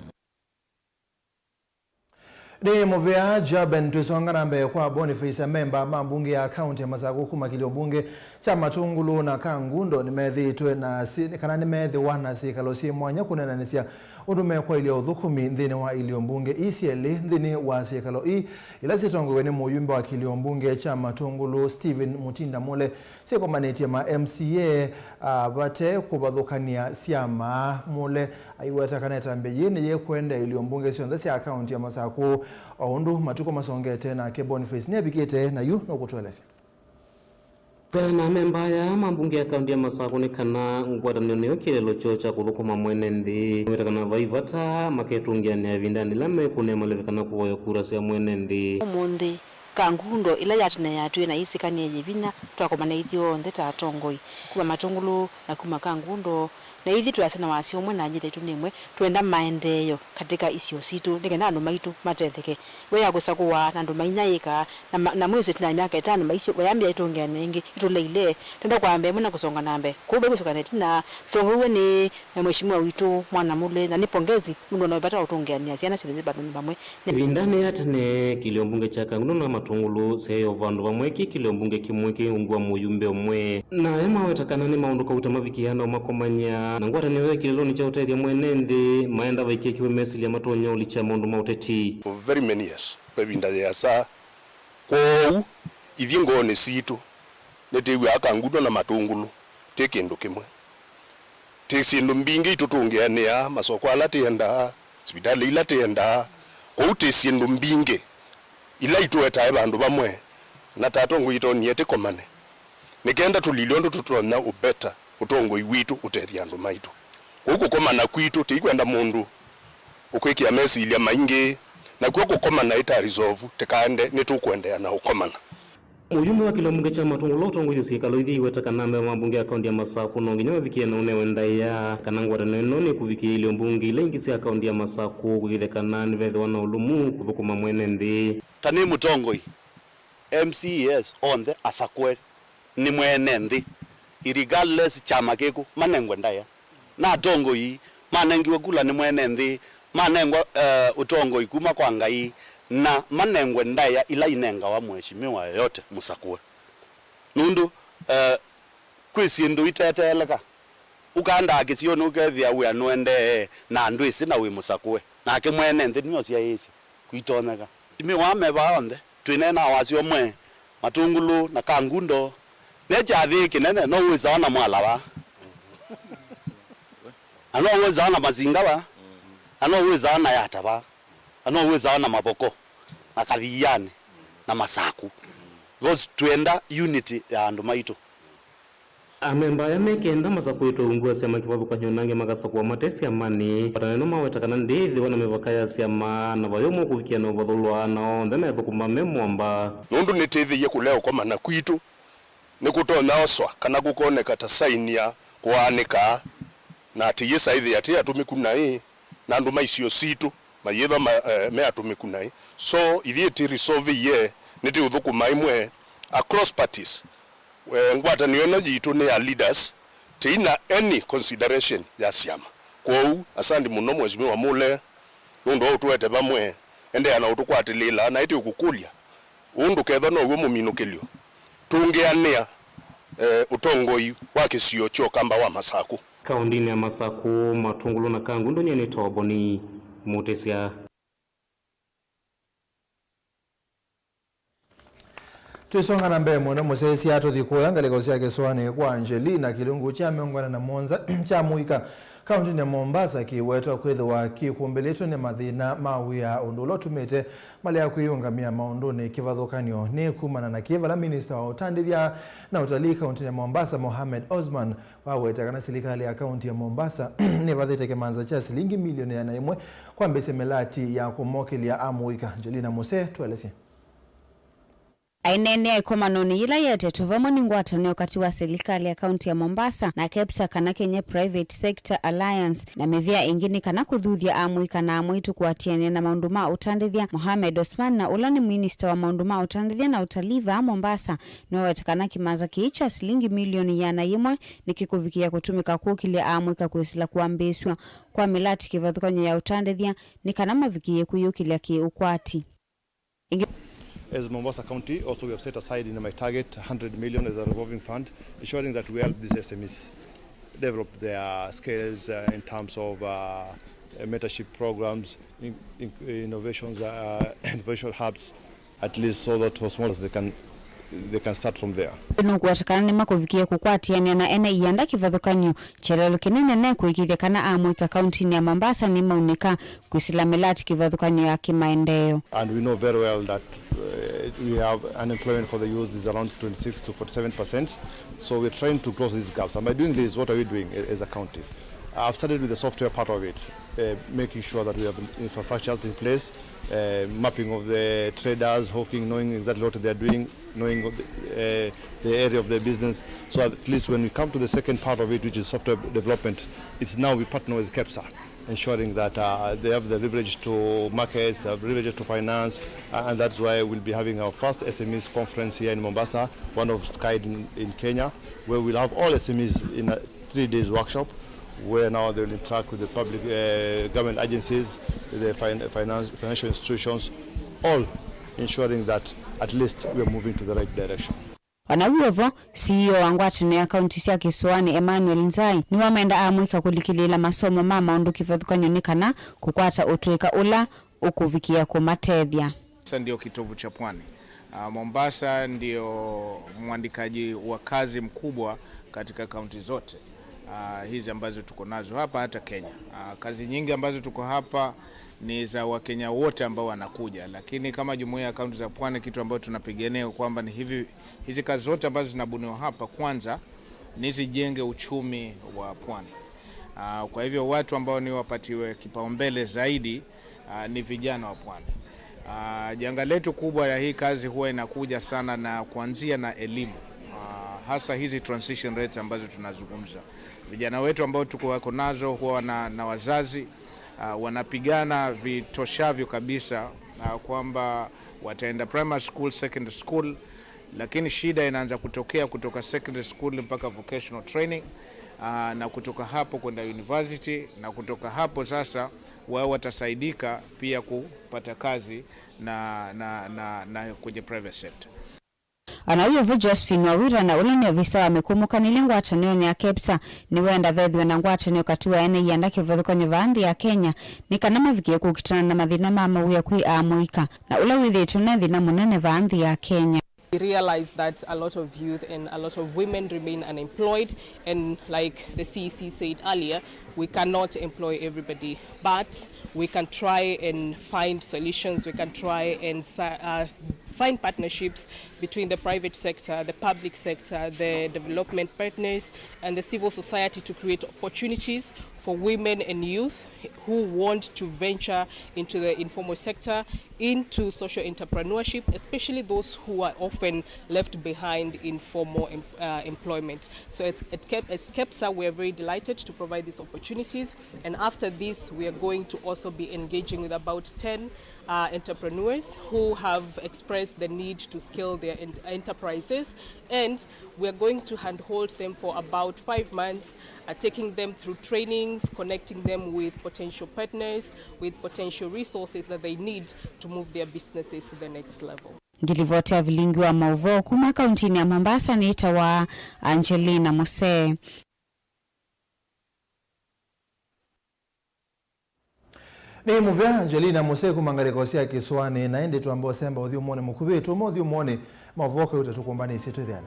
Nĩ mũvea Jaben. Twĩsonga na mbee kwa Boniface, amemba ma mbunge ya kaunti ya Masakũ kuma kĩlio mbunge kya Matũngũlũ na Kangundo nĩmethĩĩtwe na si-, kana nĩmeethĩwa na syĩkalo syĩ mwanya kũneenanĩsya ũndũ mekwaĩlya ũthũkũmi nthĩnĩ wa ilio mbunge ii syelĩ. Nthĩnĩ wa syĩkalo ii, ila syĩtongoew'e nĩ mũyumbe wa kĩlio mbunge kya Matũngũlũ Stephen Mutinda Mule, syĩkomanĩtye ma M C A, a, vate kũvathũkany'a syama. Mule aiweta kana ĩtambya yĩĩ nĩyĩkwendea ilio mbunge syonthe sya kaunti ya Masakũ, o ũndũ matukũ masongete, nake Boniface nĩavikĩte na yu nũkũtũelesya. Kwĩana na amemba aya ma mbunge ya kaunti ya Masakũ nĩ kana ngwatanĩo nĩyo kĩeleelo kyoo kya kũthũkũma mwene nthĩ. Nĩweta kana vai vata maketũngĩanĩa ĩvindanĩ yĩla mekũnea maleve kana kũvoya kura sya mwene nthĩ. Ũmũnthĩ, Kangundo ĩla ya tene yatwĩe na ĩsĩkanĩe yĩ vinya, twakomana ithyonthe ta atongoi kuma Matũngũlũ na kuma Kangundo, na ithyĩ twĩasya na wasya ũmwe na njĩta itũ nĩ ĩmwe, twenda maendeeo katika isio sitũ nĩ kenda andũ maitũ matetheke. Ĩwe ya kũsakũwa na andũ mainyaĩĩka, na ma-, na mwĩsĩ ĩtina ya myaka ĩtano maisyo, vayambĩa ĩtũngĩanĩa ĩngĩ ĩtũleile, twenda kwamba ĩmwe na kũsonga na mbee. Kwoou vai kũsũkana ĩtina, tũtongoew'e nĩ na Mheshimiwa witũ Mwana Mule, na nĩ pongezi nũndũ ona wĩ vata wa ũtũngĩanĩa syana syĩthĩ vandũ vamwe. Ĩvindanĩ ya tene, kĩlio mbunge kya Kangundo na Matũngũlũ syaĩ o vandũ vamwe. Kĩ kĩlio mbunge kĩmwe kĩ ungu wa mũyumbe ũmwe. Na aya maweta kana nĩ maũndũ kauta mavikĩaa na ũmakomany'a, na ngwatanĩo ya kĩlelonĩ kya ũtethya mwene nthĩ, maenda vaikĩe kĩw'ũ mesilya matonya ũlikya maũndũ ma ũteti. For very many years, kwa ĩvinda yĩasa. Kwoou, ithyĩ ngoonĩ sitũ, nĩtwĩw'aa Kangundo na Matũngũlũ twĩ kĩndũ kĩmwe. Twĩ syĩndũ mbingĩ itũtũngĩanĩaa, masoko ala twendaa, sivitalĩ ila twendaa. Kwoou twĩ syĩndũ mbingĩ ila itũetae vandũ vamwe, na ta atongoi itonie tũkomane nĩ kenda tũlilye ũndũ tũtonya ũbeta ũtongoi witũ ũtethya andũ maitũ. Kwoou kũkomana kwitũ tĩikwenda mũndũ ũkwĩkĩa mesilya maingĩ, nakw'o kũkomana ĩta resolve tĩkaende nĩtũkũendeea na ũkomana. Mũyumbe wa kĩlio mbunge kya Matũngũlũ ũla ũtongoeie syĩkalo ithyĩ aiweta kana amemba ma mbunge ya kaunti ya Masakũ no nginya mavikĩe na ũnewe ndaĩa kana ngwatanĩo ĩno nĩkũvikĩa ilio mbunge ila ingĩ sya kaunti ya Masakũ kũĩkĩĩthya kana nĩvethĩwa na ũlũmu kũthũkũma mwene nthĩ. Ta nĩ mũtongoi, M C As onthe asakũe nĩ mwene nthĩ, irregardless kyama kĩkũ, manengwe ndaĩa. Na atongoi manengiwe kula nĩ mwene nthĩ, manengwa, eh, ũtongoi kuma kwa Ngai, na manengwe ndaĩa ila inengawa mheshimiwa yoyote mũsakũe. Nũndũ, eh, kwĩ syĩndũ iteteeleka. Ũkandaa kĩsionĩ ũkethĩa wĩa nũendee na ndwĩsĩ na wĩ mũsakũe. Nake mwene nthĩ nĩwe ũsyaĩĩsye. Kwitonyeka. Mheshimiwa me vaa onthe. Twĩneenaa wasya ũmwe, Matũngũlũ na Kangundo, ne kyathĩ kĩnene, no wĩsawa na Mwala vaa, na no wĩsawa na Masinga vaa, na no wĩsawa na Yata vaa, na no wĩsawa na Mavoko, na Kathianĩ, na Masakũ, because twĩenda unity ya andũ maitũ. Amemba aya me kenda masakũĩtwe ungu wa syama kĩvathũkany'o na angĩ makasakũwa mate syamanĩ. Ngwatanĩo ĩno maweta kana ndĩĩthĩwa na mĩvaka ya syama, na vai ũmwe ũkũvikĩa na ũvathũlwa, na onthe methũkũma me mũamba. Nũndũ nĩtĩthĩie kũlea ũkomana kwitũ nĩkũtonya oswa kana kũkoneka ta saini ya kũaanĩka, na atĩ yĩsa ĩthĩa atĩ atũmĩku naĩ, na andũ ma isio sitũ mayĩthwa ma, eh, me atũmĩku naĩ. So, ithyĩ tĩ resolve-ĩe, nĩtĩũthũkũma ĩmwe across parties. Eh, ngwatanĩo ĩno yitũ nĩ ya leaders, tĩina any consideration ya syama. Kwoou, asandi mũno Mheshimiwa Mule, nũndũ wa ũtũete vamwe, endeea na ũtũkwatĩlĩĩla, na ĩtĩ ũkũkũlya, ũũ ndũkethwa now'o mũminũkĩlyo, tũngĩanĩa, eh, ũtongoi wa kĩsio kya Ũkamba wa Masakũ. Kaũndĩnĩ ya Masakũ, Matũngũlũ na Kangundo, nyie nĩ Toboni Mũtĩsya. Twĩsonga na mbee mũno, mũsyaĩĩsya tũthi kũya ngalĩko sya kĩsũanĩ kwa Angelina. Kĩlungu kya mĩongo ĩna na mũonza kya mũika kaũntĩnĩ ya Mombasa kĩwetwa kwĩthĩwa kĩkumbĩlĩtwe nĩ mathĩna ma wĩa, ũndũ ũla ũtumĩte malea kwĩyũngamĩa maũndũnĩ kĩvathũkany'o. Nĩ kumana na kĩĩ vala minista wa ũtandĩthya na ũtalii kaũntĩnĩ ya Mombasa, Mohamed Osman, waweta kana silikalĩ ya kaũntĩ ya Mombasa nĩvathĩte kĩmanza kya silingi milioni ĩana ĩmwe kwambĩĩsya mĩlati ya kũmokĩlya amũika. Angelina Muse, tũelesye. Aineenea ĩkomanonĩ yĩla yetetwe vamwe nĩ ngwatanĩo katĩ wa silikalĩ ya kaũntĩ ya Mombasa na KEPSA, kana Kenya Private Sector Alliance, na mĩvĩa ĩngĩ nĩ kana kũthuthya amũika na amwaitũ kũatĩanĩa na maũndũ ma ũtandĩthya, Mohamed Osman, na ũla nĩ minista wa maũndũ ma ũtandĩthya na ũtalii vaa Mombasa, nĩwaweta kana kĩmanza kĩĩ kya silingi milioni ĩana yĩmwe nĩkĩkũvikĩĩa kũtũmĩka kũkĩlya amũika kwĩsĩla kwambĩĩsw'a kwa mĩlati kĩvathũkany'o ya ũtandĩthya nĩ kana mavikĩĩe kwĩyũkĩlya kĩ-ũkwati. As Mombasa County, also we have set aside in my target one hundred million as a revolving fund, ensuring that we help these S M Es develop their skills, uh, in terms of, uh, mentorship programs, in, in, innovations, uh, innovation hubs, at least so that for small they can, they can start from there. Nũkũatĩkana nĩmakũvikĩĩa kũkwatĩanĩa na ene ianda kĩvathũkany'o kyelelo kĩnene ne kũĩkĩĩthya kana amũika kauntinĩ ya Mombasa nĩmaunĩka kwĩsĩla mĩlatĩ kĩvathũkany'o ya kĩmaendeeo. And we know very well that, uh, we have unemployment for the youth is around twenty-six to forty-seven percent. So we're trying to close these gaps. And by doing this, what are we doing a-, as a county? I've started with the software part of it, uh, making sure that we have infrastructures in place, uh, mapping of the traders, hawking, knowing exactly what they're doing, knowing the, uh, the area of their business. So at least when we come to the second part of it, which is software development, it's now we partner with KEPSA, ensuring that, uh, they have the leverage to markets, they have leverage to finance, uh, and that's why we'll be having our first S M Es conference here in Mombasa, one of its kind in, in Kenya, where we'll have all S M Es in a three days workshop, where now they will interact with the public, uh, government agencies, the fin-, finance, financial institutions, all ensuring that at least we are moving to the right direction. O na wĩ o vo, C E O wa ngwatanĩo ya kaunti sya kĩsũanĩ, Emmanuel Nzai, nĩwamenda amũika kũlikĩlĩĩla masomo ma maũndũ kĩvathũkany'o nĩ kana kũkwata ũtũĩka ũla ũkũvikĩa kũmatethya. Mombasa ndio kitovu cha pwani. Ah, Mombasa ndio mwandikaji wa kazi mkubwa katika kaunti zote, ah, hizi ambazo tuko nazo hapa, hata Kenya. Ah, kazi nyingi ambazo tuko hapa ni za Wakenya wote ambao wanakuja, lakini kama jumuiya ya kaunti za pwani, kitu ambayo tunapigania kwamba ni hivi, hizi kazi zote ambazo zinabuniwa hapa, kwanza ni zijenge uchumi wa pwani. Ah, kwa hivyo watu ambao ni wapatiwe kipaumbele zaidi, ah, ni vijana wa pwani. Ah, janga letu kubwa ya hii kazi huwa inakuja sana na kuanzia na elimu. Ah, hasa hizi transition rates ambazo tunazungumza. Vijana wetu ambao tuko wako nazo huwa na, na wazazi, ah, wanapigana vitoshavyo kabisa, ah, kwamba wataenda primary school, secondary school, lakini shida inaanza kutokea kutoka secondary school mpaka vocational training, ah, na kutoka hapo kwenda university, na kutoka hapo sasa wao watasaidika pia kupata kazi na, na, na, na kwenye private sector. O na wĩ o vo, Josephine Wawira, na ũla nĩ ovisa wa mĩkũmũkanĩlye ngwatanĩonĩ ya KEPSA, nĩwenda vethĩwe na ngwatanĩo katĩ wa ene ianda kĩvathũkany'o vaa nthĩ ya Kenya nĩ kana mavikĩe kũkitana na mathĩna ma mawĩa kwĩ amũika, na ũla wĩthĩĩtwe ne thĩna mũnene vaa nthĩ ya Kenya. We realize that a lot of youth and a lot of women remain unemployed, and like the C E C said earlier, we cannot employ everybody, but we can try and find solutions. We can try and sa-, uh, find partnerships between the private sector, the public sector, the development partners, and the civil society to create opportunities for women and youth who want to venture into the informal sector, into social entrepreneurship, especially those who are often left behind in formal em-, uh, employment. So it's, at Kep-, as KEPSA, we are very delighted to provide these opportunities. And after this, we are going to also be engaging with about ten, uh, entrepreneurs who have expressed the need to scale their en-, enterprises. And we are going to handhold them for about five months, uh, taking them through trainings, connecting them with potential partners, with potential resources that they need to move their businesses to the next level. Ngilivoti ya vilingi wa maũvoo kuma kauntinĩ ya Mombasa nĩtawa Angelina Musee. Nĩ mũvea Angelina Musee kuma ngalĩko sya kĩsũanĩ, na ĩndĩ twamba ũsemba ũthyũmũonĩ mũkuvĩ, tũma ũthyũmũonĩ maũvoo kauta tũkũmbanĩsye twĩthĩane.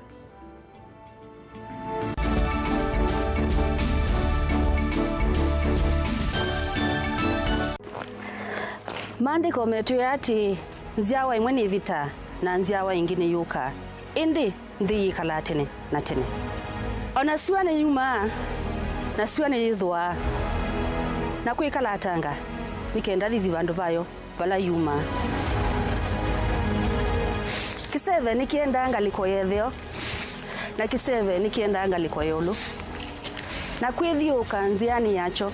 Maandĩko metwĩe atĩĩ, nzyawa ĩmwe nĩvĩtaa, na nzyawa ĩngĩ nĩyũkaa, ĩndĩ nthĩ yĩkalaa tene na tene. O na syũa nĩyumaa, na syũa nĩyĩthũaa, na kwĩkalatanga, nĩ kenda thithi vandũ vayo vala yumaa. Kĩseve nĩkĩendaa ngalĩko ya ĩtheo, na kĩseve nĩkĩendaa ngalĩko ya ĩũlũ, na kwĩthyũũka nzĩanĩ yakyo,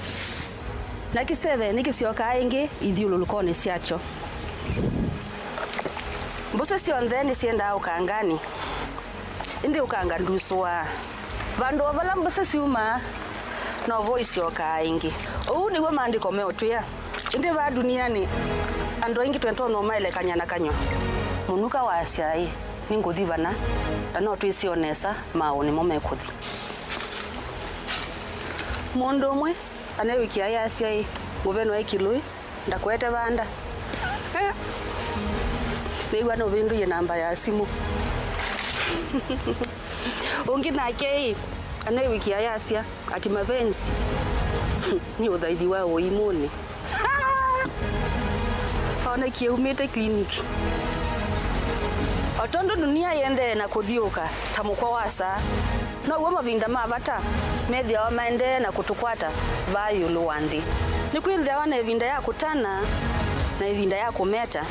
na kĩseve nĩkĩsyokaa ĩngĩ ithyũlũlũkonĩ syakyo. Mbũsĩ syonthe nĩsyendaa ũkanganĩ, ĩndĩ ũkanga ndusũaa. Vandũ o vala mbũsĩ syumaa, novo isyokaa ĩngĩ. Ũu nĩw'o Maandĩko meũtwĩa. Ĩndĩ vaa dunianĩ, Andũ aingĩ twĩtonya ũmaelekany'a na kanyw'a. Mũnuka waasya-ĩ, nĩngũthi vana, na no twĩsĩ o nesa maaũ nĩmo mekũthi. Mũndũ ũmwe aneewĩkĩa ayasya-ĩ, mũvenwa e kĩlũĩ, ndakũete vanda. Nĩw'a nũvĩndũie namba ya simũ. Ũngĩ nake-ĩ, aneewĩkĩa ayasya, ati mapenzi nĩ ũthaithi wa ũimũnĩ. Onekie umĩte clinic. O tondũ dunia yĩendee na kũthiũka ta mũkwa wa saa, now'o mavinda ma vata methĩawa maendee na kũtũkwata vaa ĩũlũ wa nthĩ. Nĩkwĩthĩawa na ĩvinda ya kũtana na ĩvinda ya kũmeta.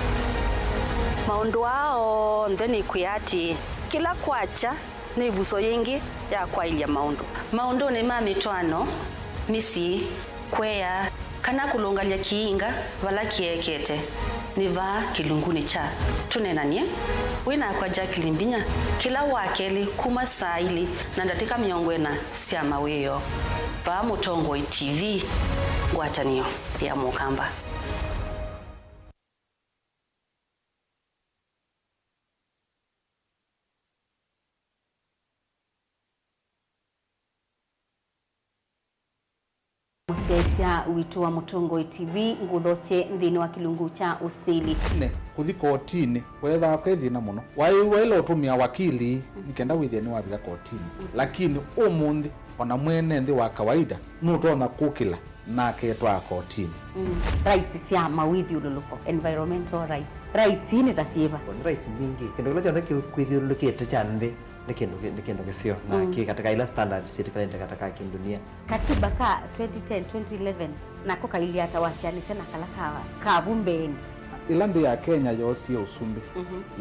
Maũndũ aa onthe nĩkwĩa atĩĩ, kĩla kwakya nĩ ĩvuso yĩngĩ ya kwaĩlya maũndũ. Maũndũnĩ ma mĩtwaano, mĩsyĩ, kũea, kana kũlũngalya kĩinga vala kĩekete, nĩ vaa kĩlungunĩ kya Tũneenany'e wĩ nakwa Jacqueline Mbinya kĩla Wakelĩ kuma saa ilĩ na ndatĩka mĩongo ĩna sya mawĩoo, vaa Mũtongoi T V, ngwatanĩo ya Mũkamba. Mũsyaĩĩsya witũ wa Mũtongoi T V, ngũthokye nthĩnĩ wa kĩlungu kya ũsili. Ne, kũthi kotinĩ weethaa kwĩ thĩna mũno. Waĩw'a ĩla ũtũmĩa wakili nĩ kenda wĩthĩe nĩwavika kotinĩ. Lakini ũmũnthĩ, o na mwene nthĩ wa kawaida nũtonya kũkĩla na aketwaa kotinĩ. Mm. Rights sya mawĩthyũlũlũko, environmental rights. Rights ii nĩ ta syĩva? Nĩ rights mbingĩ. Kĩndũ kĩla kyonthe kĩ-, kwĩthyũlũlũkĩte kya nthĩ nĩ kĩndũ kĩ-, nĩ kĩndũ kĩseo na kĩ katika ila standards sitikalĩte katika kĩndunia. Katiba ka twenty ten, twenty eleven nako kailyĩ ata wasyaanĩsya na kala ka, ka vu mbeenĩ? Ĩla nthĩ ya Kenya yoosie ũsumbĩ,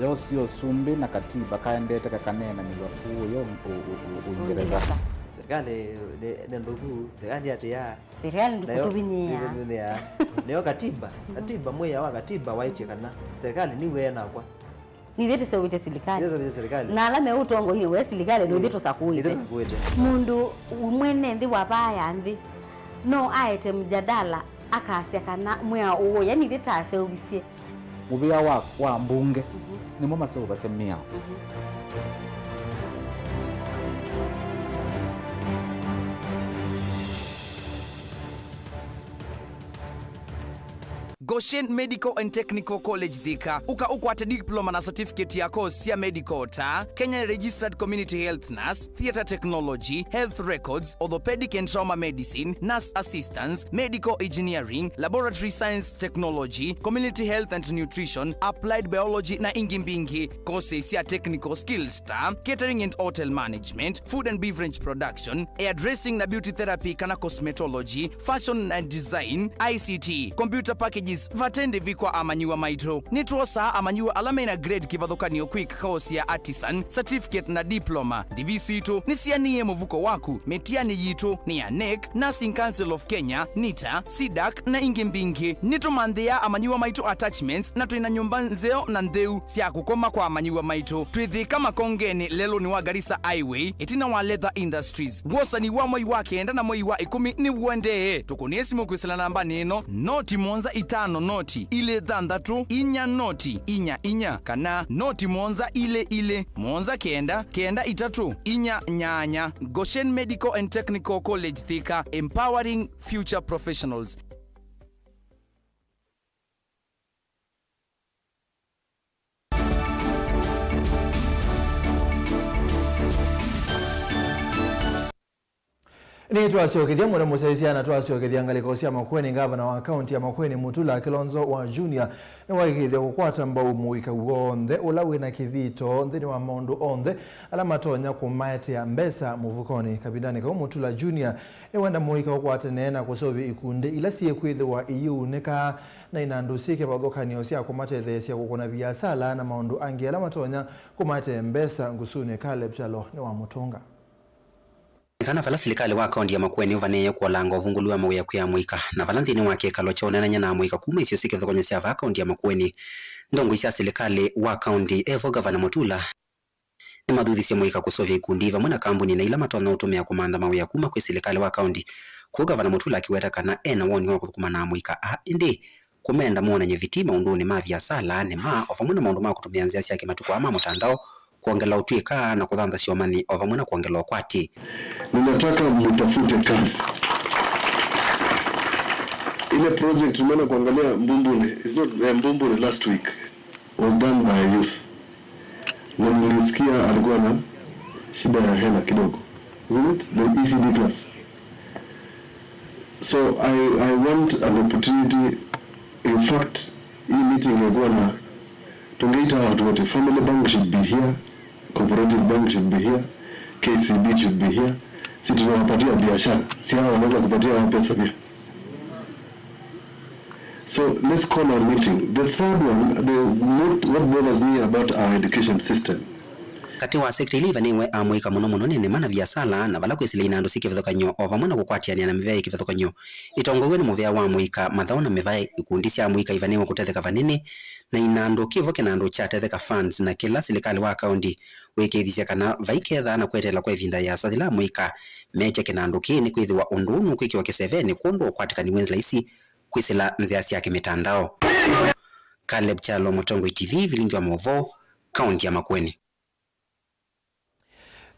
yoosie ũsumbĩ na katiba kaendete kakaneenanĩw'a kũũ yo Ũ-, Ũ-, Ũ-, Ũingereza. Ũingereza. Serikali nĩ, nĩ nthũku, serikali atĩa? Serikali ndĩkũtũvinyĩĩa. Nĩyo katiba. Katiba, mwĩao wa katiba waĩtye kana serikali nĩw'e nakwa. Nithyĩ tũseũvĩtye silikalĩ. Nithyĩ tũseũvĩtye silikalĩ. Na ala me ũtongoinĩ we silikalĩ, nithyĩ tũsakũĩte. Nithyĩ tũsakũĩte. Mũndũ mwene nthĩ wa vaa ya nthĩ no aete mjadala akasya kana mwĩao ũũ, yani ithyĩ taseũvisye. Mũvĩa wa, wa mbunge nĩmo maseũvasya mĩao. Goshen Medical and Technical College Thika. Ũka ũkwate diploma na certificate ya course sya medical ta Kenya Registered Community Health Nurse, Theatre Technology, Health Records, Orthopedic and Trauma Medicine, Nurse Assistance, Medical Engineering, Laboratory Science Technology, Community Health and Nutrition, Applied Biology na ingĩ mbingĩ. Courses sya technical skills ta Catering and Hotel Management, Food and Beverage Production, Hairdressing na Beauty Therapy kana Cosmetology, Fashion and Design, I C T, Computer Packages, vate ndĩvi kwa amanyĩw'a maitũ. Nĩtwosaa amanyĩw'a ala mena grade kĩvathũkany'o kwĩka course ya Artisan, Certificate na Diploma. Ndĩvi sitũ nĩsianĩe mũvuko waku. Mĩtiani yitũ nĩ ya NEC, Nursing Council of Kenya, NITA, CDAC na ingĩ mbingĩ. Nĩtũmanthĩaa amanyĩw'a maitũ attachments na twĩ na nyũmba nzeo na ntheu sya kũkoma kwa amanyĩw'a maitũ. Twĩ Thika Makongenĩ, lelũnĩ wa Garissa Highway, ĩtina wa Leather Industries. Wosani wa mwei wa kenda na mwei wa ĩkũmi nĩw'o ndee. Tũkũnĩe simũ kwĩsĩla nambanĩ ĩno, noti mũonza itano noti ilĩ thanthatũ inya noti inya inya, kana noti mũonza ilĩ ilĩ mũonza kenda kenda itatũ inya nyanya. Goshen Medical and Technical College Thika, empowering future professionals. Nĩtwasyokethya mũno mũsyaĩĩsya na twasyokethya ngalĩko sya Makueni. Ngavana wa kaunti ya Makueni, Mutula Kilonzo wa Junior, nĩwaĩkĩĩthya kũkwata mbau mũika w'onthe ũla wĩ na kĩthito nthĩnĩ wa maũndũ onthe ala matonya kũmaetea mbesa mũvukonĩ. Kavindanĩ kau, Mutula Junior nĩwenda mũika ũkwatene na kũseũvya ikundi ila syĩkwĩthĩwa iyĩunĩka na inandũ syĩ kĩvathũkany'o sya kũmatetheesya kũkũna viasala na maũndũ angĩ ala matonya kũmaetea mbesa ngusunĩ. Caleb Kyalo nĩwamũtũnga. Nĩ kana vala silikalĩ wa kaunti ya Makueni ũvanĩĩe kũolanga ũvungũlu wa mawĩa kwĩ amũika, na vala nthĩnĩ wa kĩkalo kya ũneenany'a na amũika kuma isio syĩ kĩvathũkany'o sya vaa kaunti ya Makueni, ndongoi sya silikalĩ wa kaunti, evo Gavana Mutula, nĩmathuthisye mũika kũseũvya ikundi vamwe na kambuni na ila matonya ũtũmĩa kũmantha mawĩa kuma kwĩ silikalĩ wa kaunti, kũu Gavana Mutula akĩweta kana e na woni wa kũthũkũma na amũika aa, ĩndĩ kũmenda monany'e vitii maũndũnĩ ma viasala, nĩma, o vamwe na maũndũ ma kũtũmĩa nzĩa sya kĩmatukũ aa ma mũtandao, kwongela ũtw'ĩka na kũthanthasya ũmanyi, o vamwe na kwongela ũkwati. Ninataka mtafute kazi. Ile project tumeenda kuangalia Mbumbuni, it's not, eh, Mbumbuni last week was done by a youth. Na nilisikia alikuwa na shida ya hela kidogo. Isn't it? The E C D class. So I, I want an opportunity. In fact, hii meeting ingekuwa na, tungeita watu wote. Family Bank should be here, Cooperative Bank should be here, K C B should be here. Si tunawapatia biashara, si hawa wanaweza kupatia wao pesa pia? So let's call our meeting. The third one, the, what, what bothers me about our education system. Katĩ wa sekta ila ivanĩwe amũika mũno mũno nĩ nĩma na viasala, na vala kwĩsĩla inandũ syĩ kĩvathũkany'o, o vamwe na kũkwatĩanĩa na mĩvea yĩ kĩvathũkany'o ĩtongoew'e nĩ mũvea wa amũika, mathaũ na mĩvaĩ, ikundi sya amũika ivanĩwe kũtetheka vanini, na inandũ kĩvo kĩnandũ kyatetheka funds, na kĩla silikalĩ wa kaũnti wĩkĩĩthisye kana vaikethaa na kweteela kwa ĩvinda yĩasa yĩla amũika meekya kĩnandũ kĩĩ, nĩkwĩthĩwa ũndũ ũũ nũkwĩkĩwa kĩsevenĩ kwondũ wa ũkwatĩkani wĩ laisi kwĩsĩla nzĩa sya kĩmĩtandao. Caleb Kyalo, Mũtongoi T V, vilingi wa maũvoo, kaũnti ya Makueni.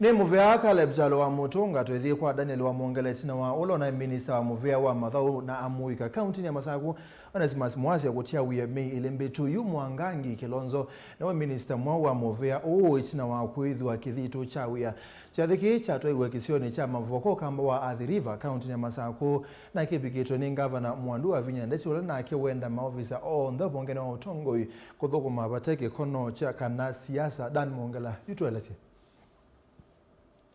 Nĩ mũvea Caleb Kyalo wa Mũtũnga. Twĩthi kwa Daniel Wamwongela ĩtina wa ũla ũnaĩ minista wa mũvea wa mathaũ na amũika kaũntinĩ ya Masaku, Onesmus Mwasya, kũtia wĩa myei ĩlĩ mbĩtu. Yu Mwangangi Kilonzo nĩwe minista mweũ wa mũvea ũũ ĩtina wa kwĩthwa kĩthitũ kya wĩa. Kyathĩ kĩĩ kyatwaiwe kĩsionĩ kya Mavoko, ũkamba wa Athi River, kaũntinĩ ya Masaku, na kĩvikĩtwe nĩ ngavana Mwandu Wavinya Ndeti, ũla nake wenda maovisa onthe ũvongenĩ wa ũtongoi kũthũkũma vate kĩkono kya kana siasa. Dan Mwongela yu tũelesye.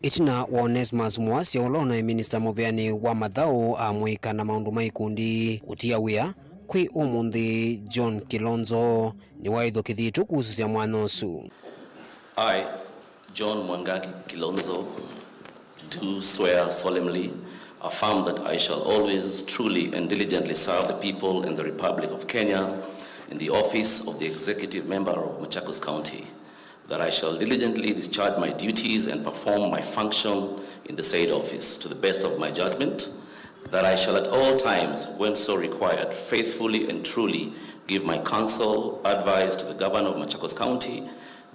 Ĩtina wa Onesmus Mwasya, ũla ũnaĩ minista mũveanĩ wa mathaũ, amũika na maũndũ ma ikundi kũtia wĩa kwĩ ũmũnthĩ, John Kilonzo nĩwaĩthwa kĩthitũ kũusũsya mwanya ũsu. I, John Mwangangi Kilonzo, do swear solemnly, affirm that I shall always, truly and diligently serve the people and the Republic of Kenya in the office of the Executive Member of Machakos County, that I shall diligently discharge my duties and perform my function in the said office to the best of my judgment, that I shall at all times, when so required, faithfully and truly give my counsel, advice to the Governor of Machakos County,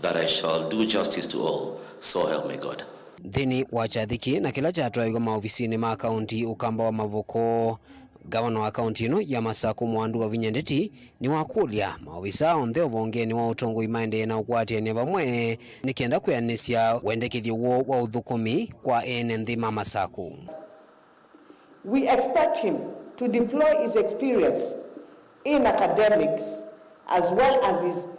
that I shall do justice to all, so help me God. Nthĩnĩ wa kyathĩ kĩĩ na kĩla kyatwaĩwe maovisinĩ ma kaũnti, ũkamba wa Mavoko, ngavana wa kaũnti ĩno ya Masaku Mwandu Wavinya Ndeti nĩwakũlya maovisa onthe ũvongenĩ wa ũtongoi maendee na ũkwatĩanĩa vamwe nĩ kenda kwĩanĩsya wendekethyo woo wa ũthũkũmi kwa ene nthĩ ma Masaku. We expect him to deploy his experience in academics as well as his,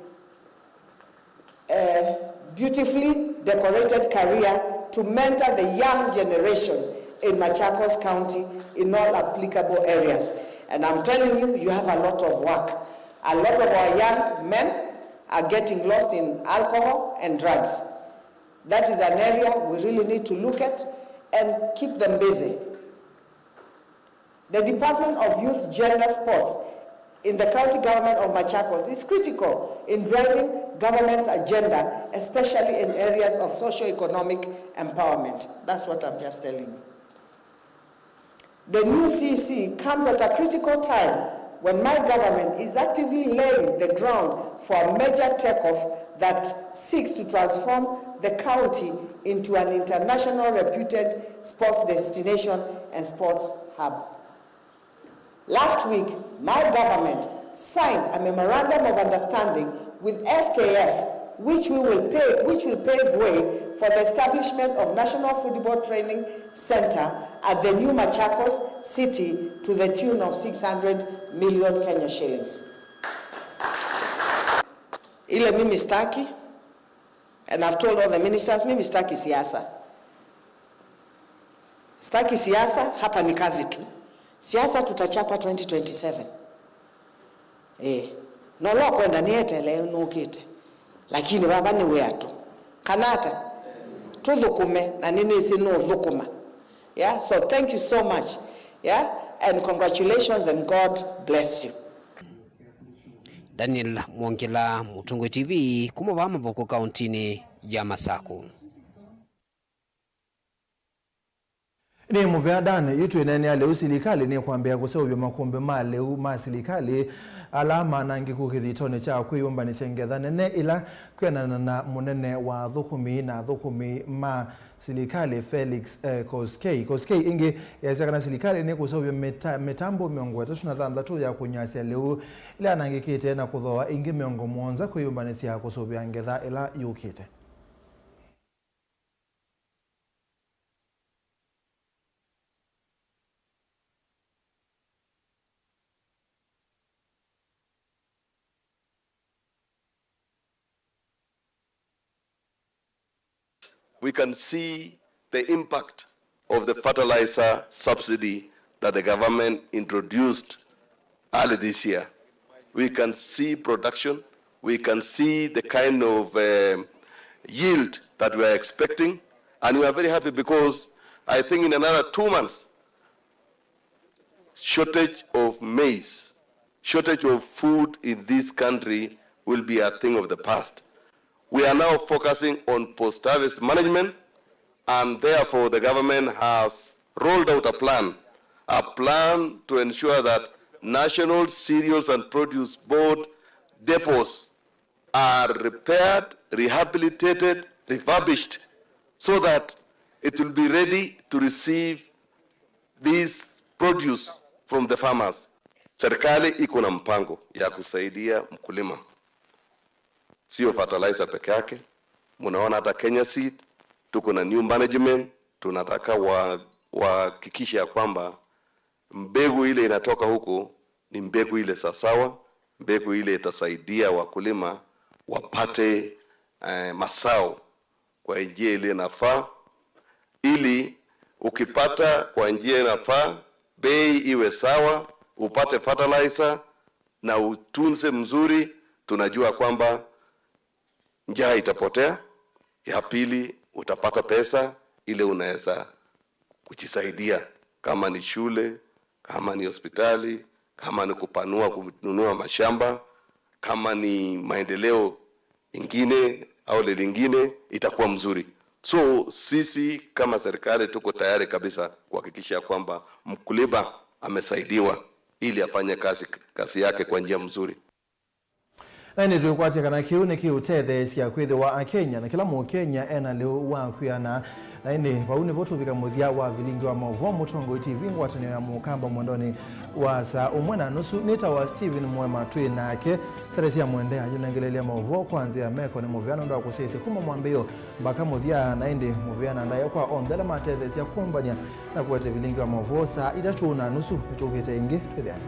uh, beautifully decorated career to mentor the young generation in Machakos County in all applicable areas. And I'm telling you, you have a lot of work. A lot of our young men are getting lost in alcohol and drugs. That is an area we really need to look at and keep them busy. The Department of Youth Gender Sports in the county government of Machakos is critical in driving government's agenda, especially in areas of socio-economic empowerment. That's what I'm just telling you. The new C E C comes at a critical time when my government is actively laying the ground for a major takeoff that seeks to transform the county into an international reputed sports destination and sports hub. Last week, my government signed a memorandum of understanding with F K F, which we will pay, which will pave way for the establishment of National Football Training Center at the new Machakos City to the tune of six hundred million Kenya shillings. Ile mimi staki, and I've told all the ministers, mimi staki siasa. Staki siasa, hapa ni kazi tu. Siasa tutachapa twenty twenty-seven. Eh, na ũla ũkwenda nĩetelee nũkĩte. Lakini vava nĩ wĩa tu. Kana ata? Tũthũkũme, na nĩnĩsĩ nũthũkũma. Yeah, so thank you so much. Yeah, and congratulations and God bless you. Daniel Mwongela, Mũtongoi T V, kuma vaa Mavoko, kauntinĩ ya Masaku. Nĩ mũvea Dan, yu twĩneenea lĩu, silikalĩ nĩkwambĩĩa kũseũvya makũmbĩ ma lĩu ma silikalĩ ala manangĩku kĩthitonĩ kya kwĩyũmbanĩsya ngetha nene ĩla kwĩanana na mũnene wa athũkũmi na athũkũmi ma silikalĩ Felix, eh, Koskei. Koskei ĩngĩ easya kana silikalĩ nĩkũseũvya mĩta-, mĩtambo mĩongo ĩtatũ na thanthatũ ya kũnyasya lĩu ĩla yanangĩkĩte na kũthooa ĩngĩ mĩongo mũonza kwĩyũmbanĩsya kũsũvĩa ngetha ĩla yũkĩte. We can see the impact of the fertilizer subsidy that the government introduced early this year. We can see production, we can see the kind of, um, yield that we are expecting, and we are very happy because I think in another two months, shortage of maize, shortage of food in this country will be a thing of the past. We are now focusing on post-harvest management, and therefore the government has rolled out a plan, a plan to ensure that National Cereals and Produce Board depots are repaired, rehabilitated, refurbished, so that it will be ready to receive this produce from the farmers. Serikali iko na mpango ya kusaidia mkulima, sio fertilizer peke yake. Munaona hata Kenya Seed tuko na new management, tunataka wa-, wahakikishe ya kwamba mbegu ile inatoka huko ni mbegu ile sawasawa, mbegu ile itasaidia wakulima wapate, eh, mazao kwa njia ile inafaa, ili ukipata kwa njia inafaa, bei iwe sawa, upate fertilizer na utunze mzuri, tunajua kwamba njaa itapotea. Ya pili, utapata pesa ile unaweza kujisaidia, kama ni shule, kama ni hospitali, kama ni kupanua, kununua mashamba, kama ni maendeleo ingine au lile lingine, itakuwa mzuri. So sisi kama serikali tuko tayari kabisa kuhakikisha kwamba mkulima amesaidiwa ili afanye kazi, kazi yake kwa njia mzuri. Na ĩndĩ twĩkwatya kana kĩu nĩkĩũtetheesya kwĩthĩwa Akenya na kĩla Mũkenya ena lĩu wa kwĩana. Na ĩndĩ vau nĩvo tũvika mũthya wa vilingi wa maũvoo Mũtongoi T V, ngwatanĩo ya Mũkamba mwendonĩ wa saa ũmwe na nusu. Nĩtawa Steven Mwema twĩ nake. Teresia Mwende ayũnengelelya maũvoo kwa nzĩa ya meko nĩ mũvea nũndũ wa kũsyaĩĩsya kuma mwambĩĩo mbaka mũthya. Na ĩndĩ mũvea na ndaĩa kwa onthe ala matetheesya kũmbany'a na kũete vilingi wa maũvoo saa itatũ na nusu. Nĩtũkĩte ĩngĩ, twĩthĩane.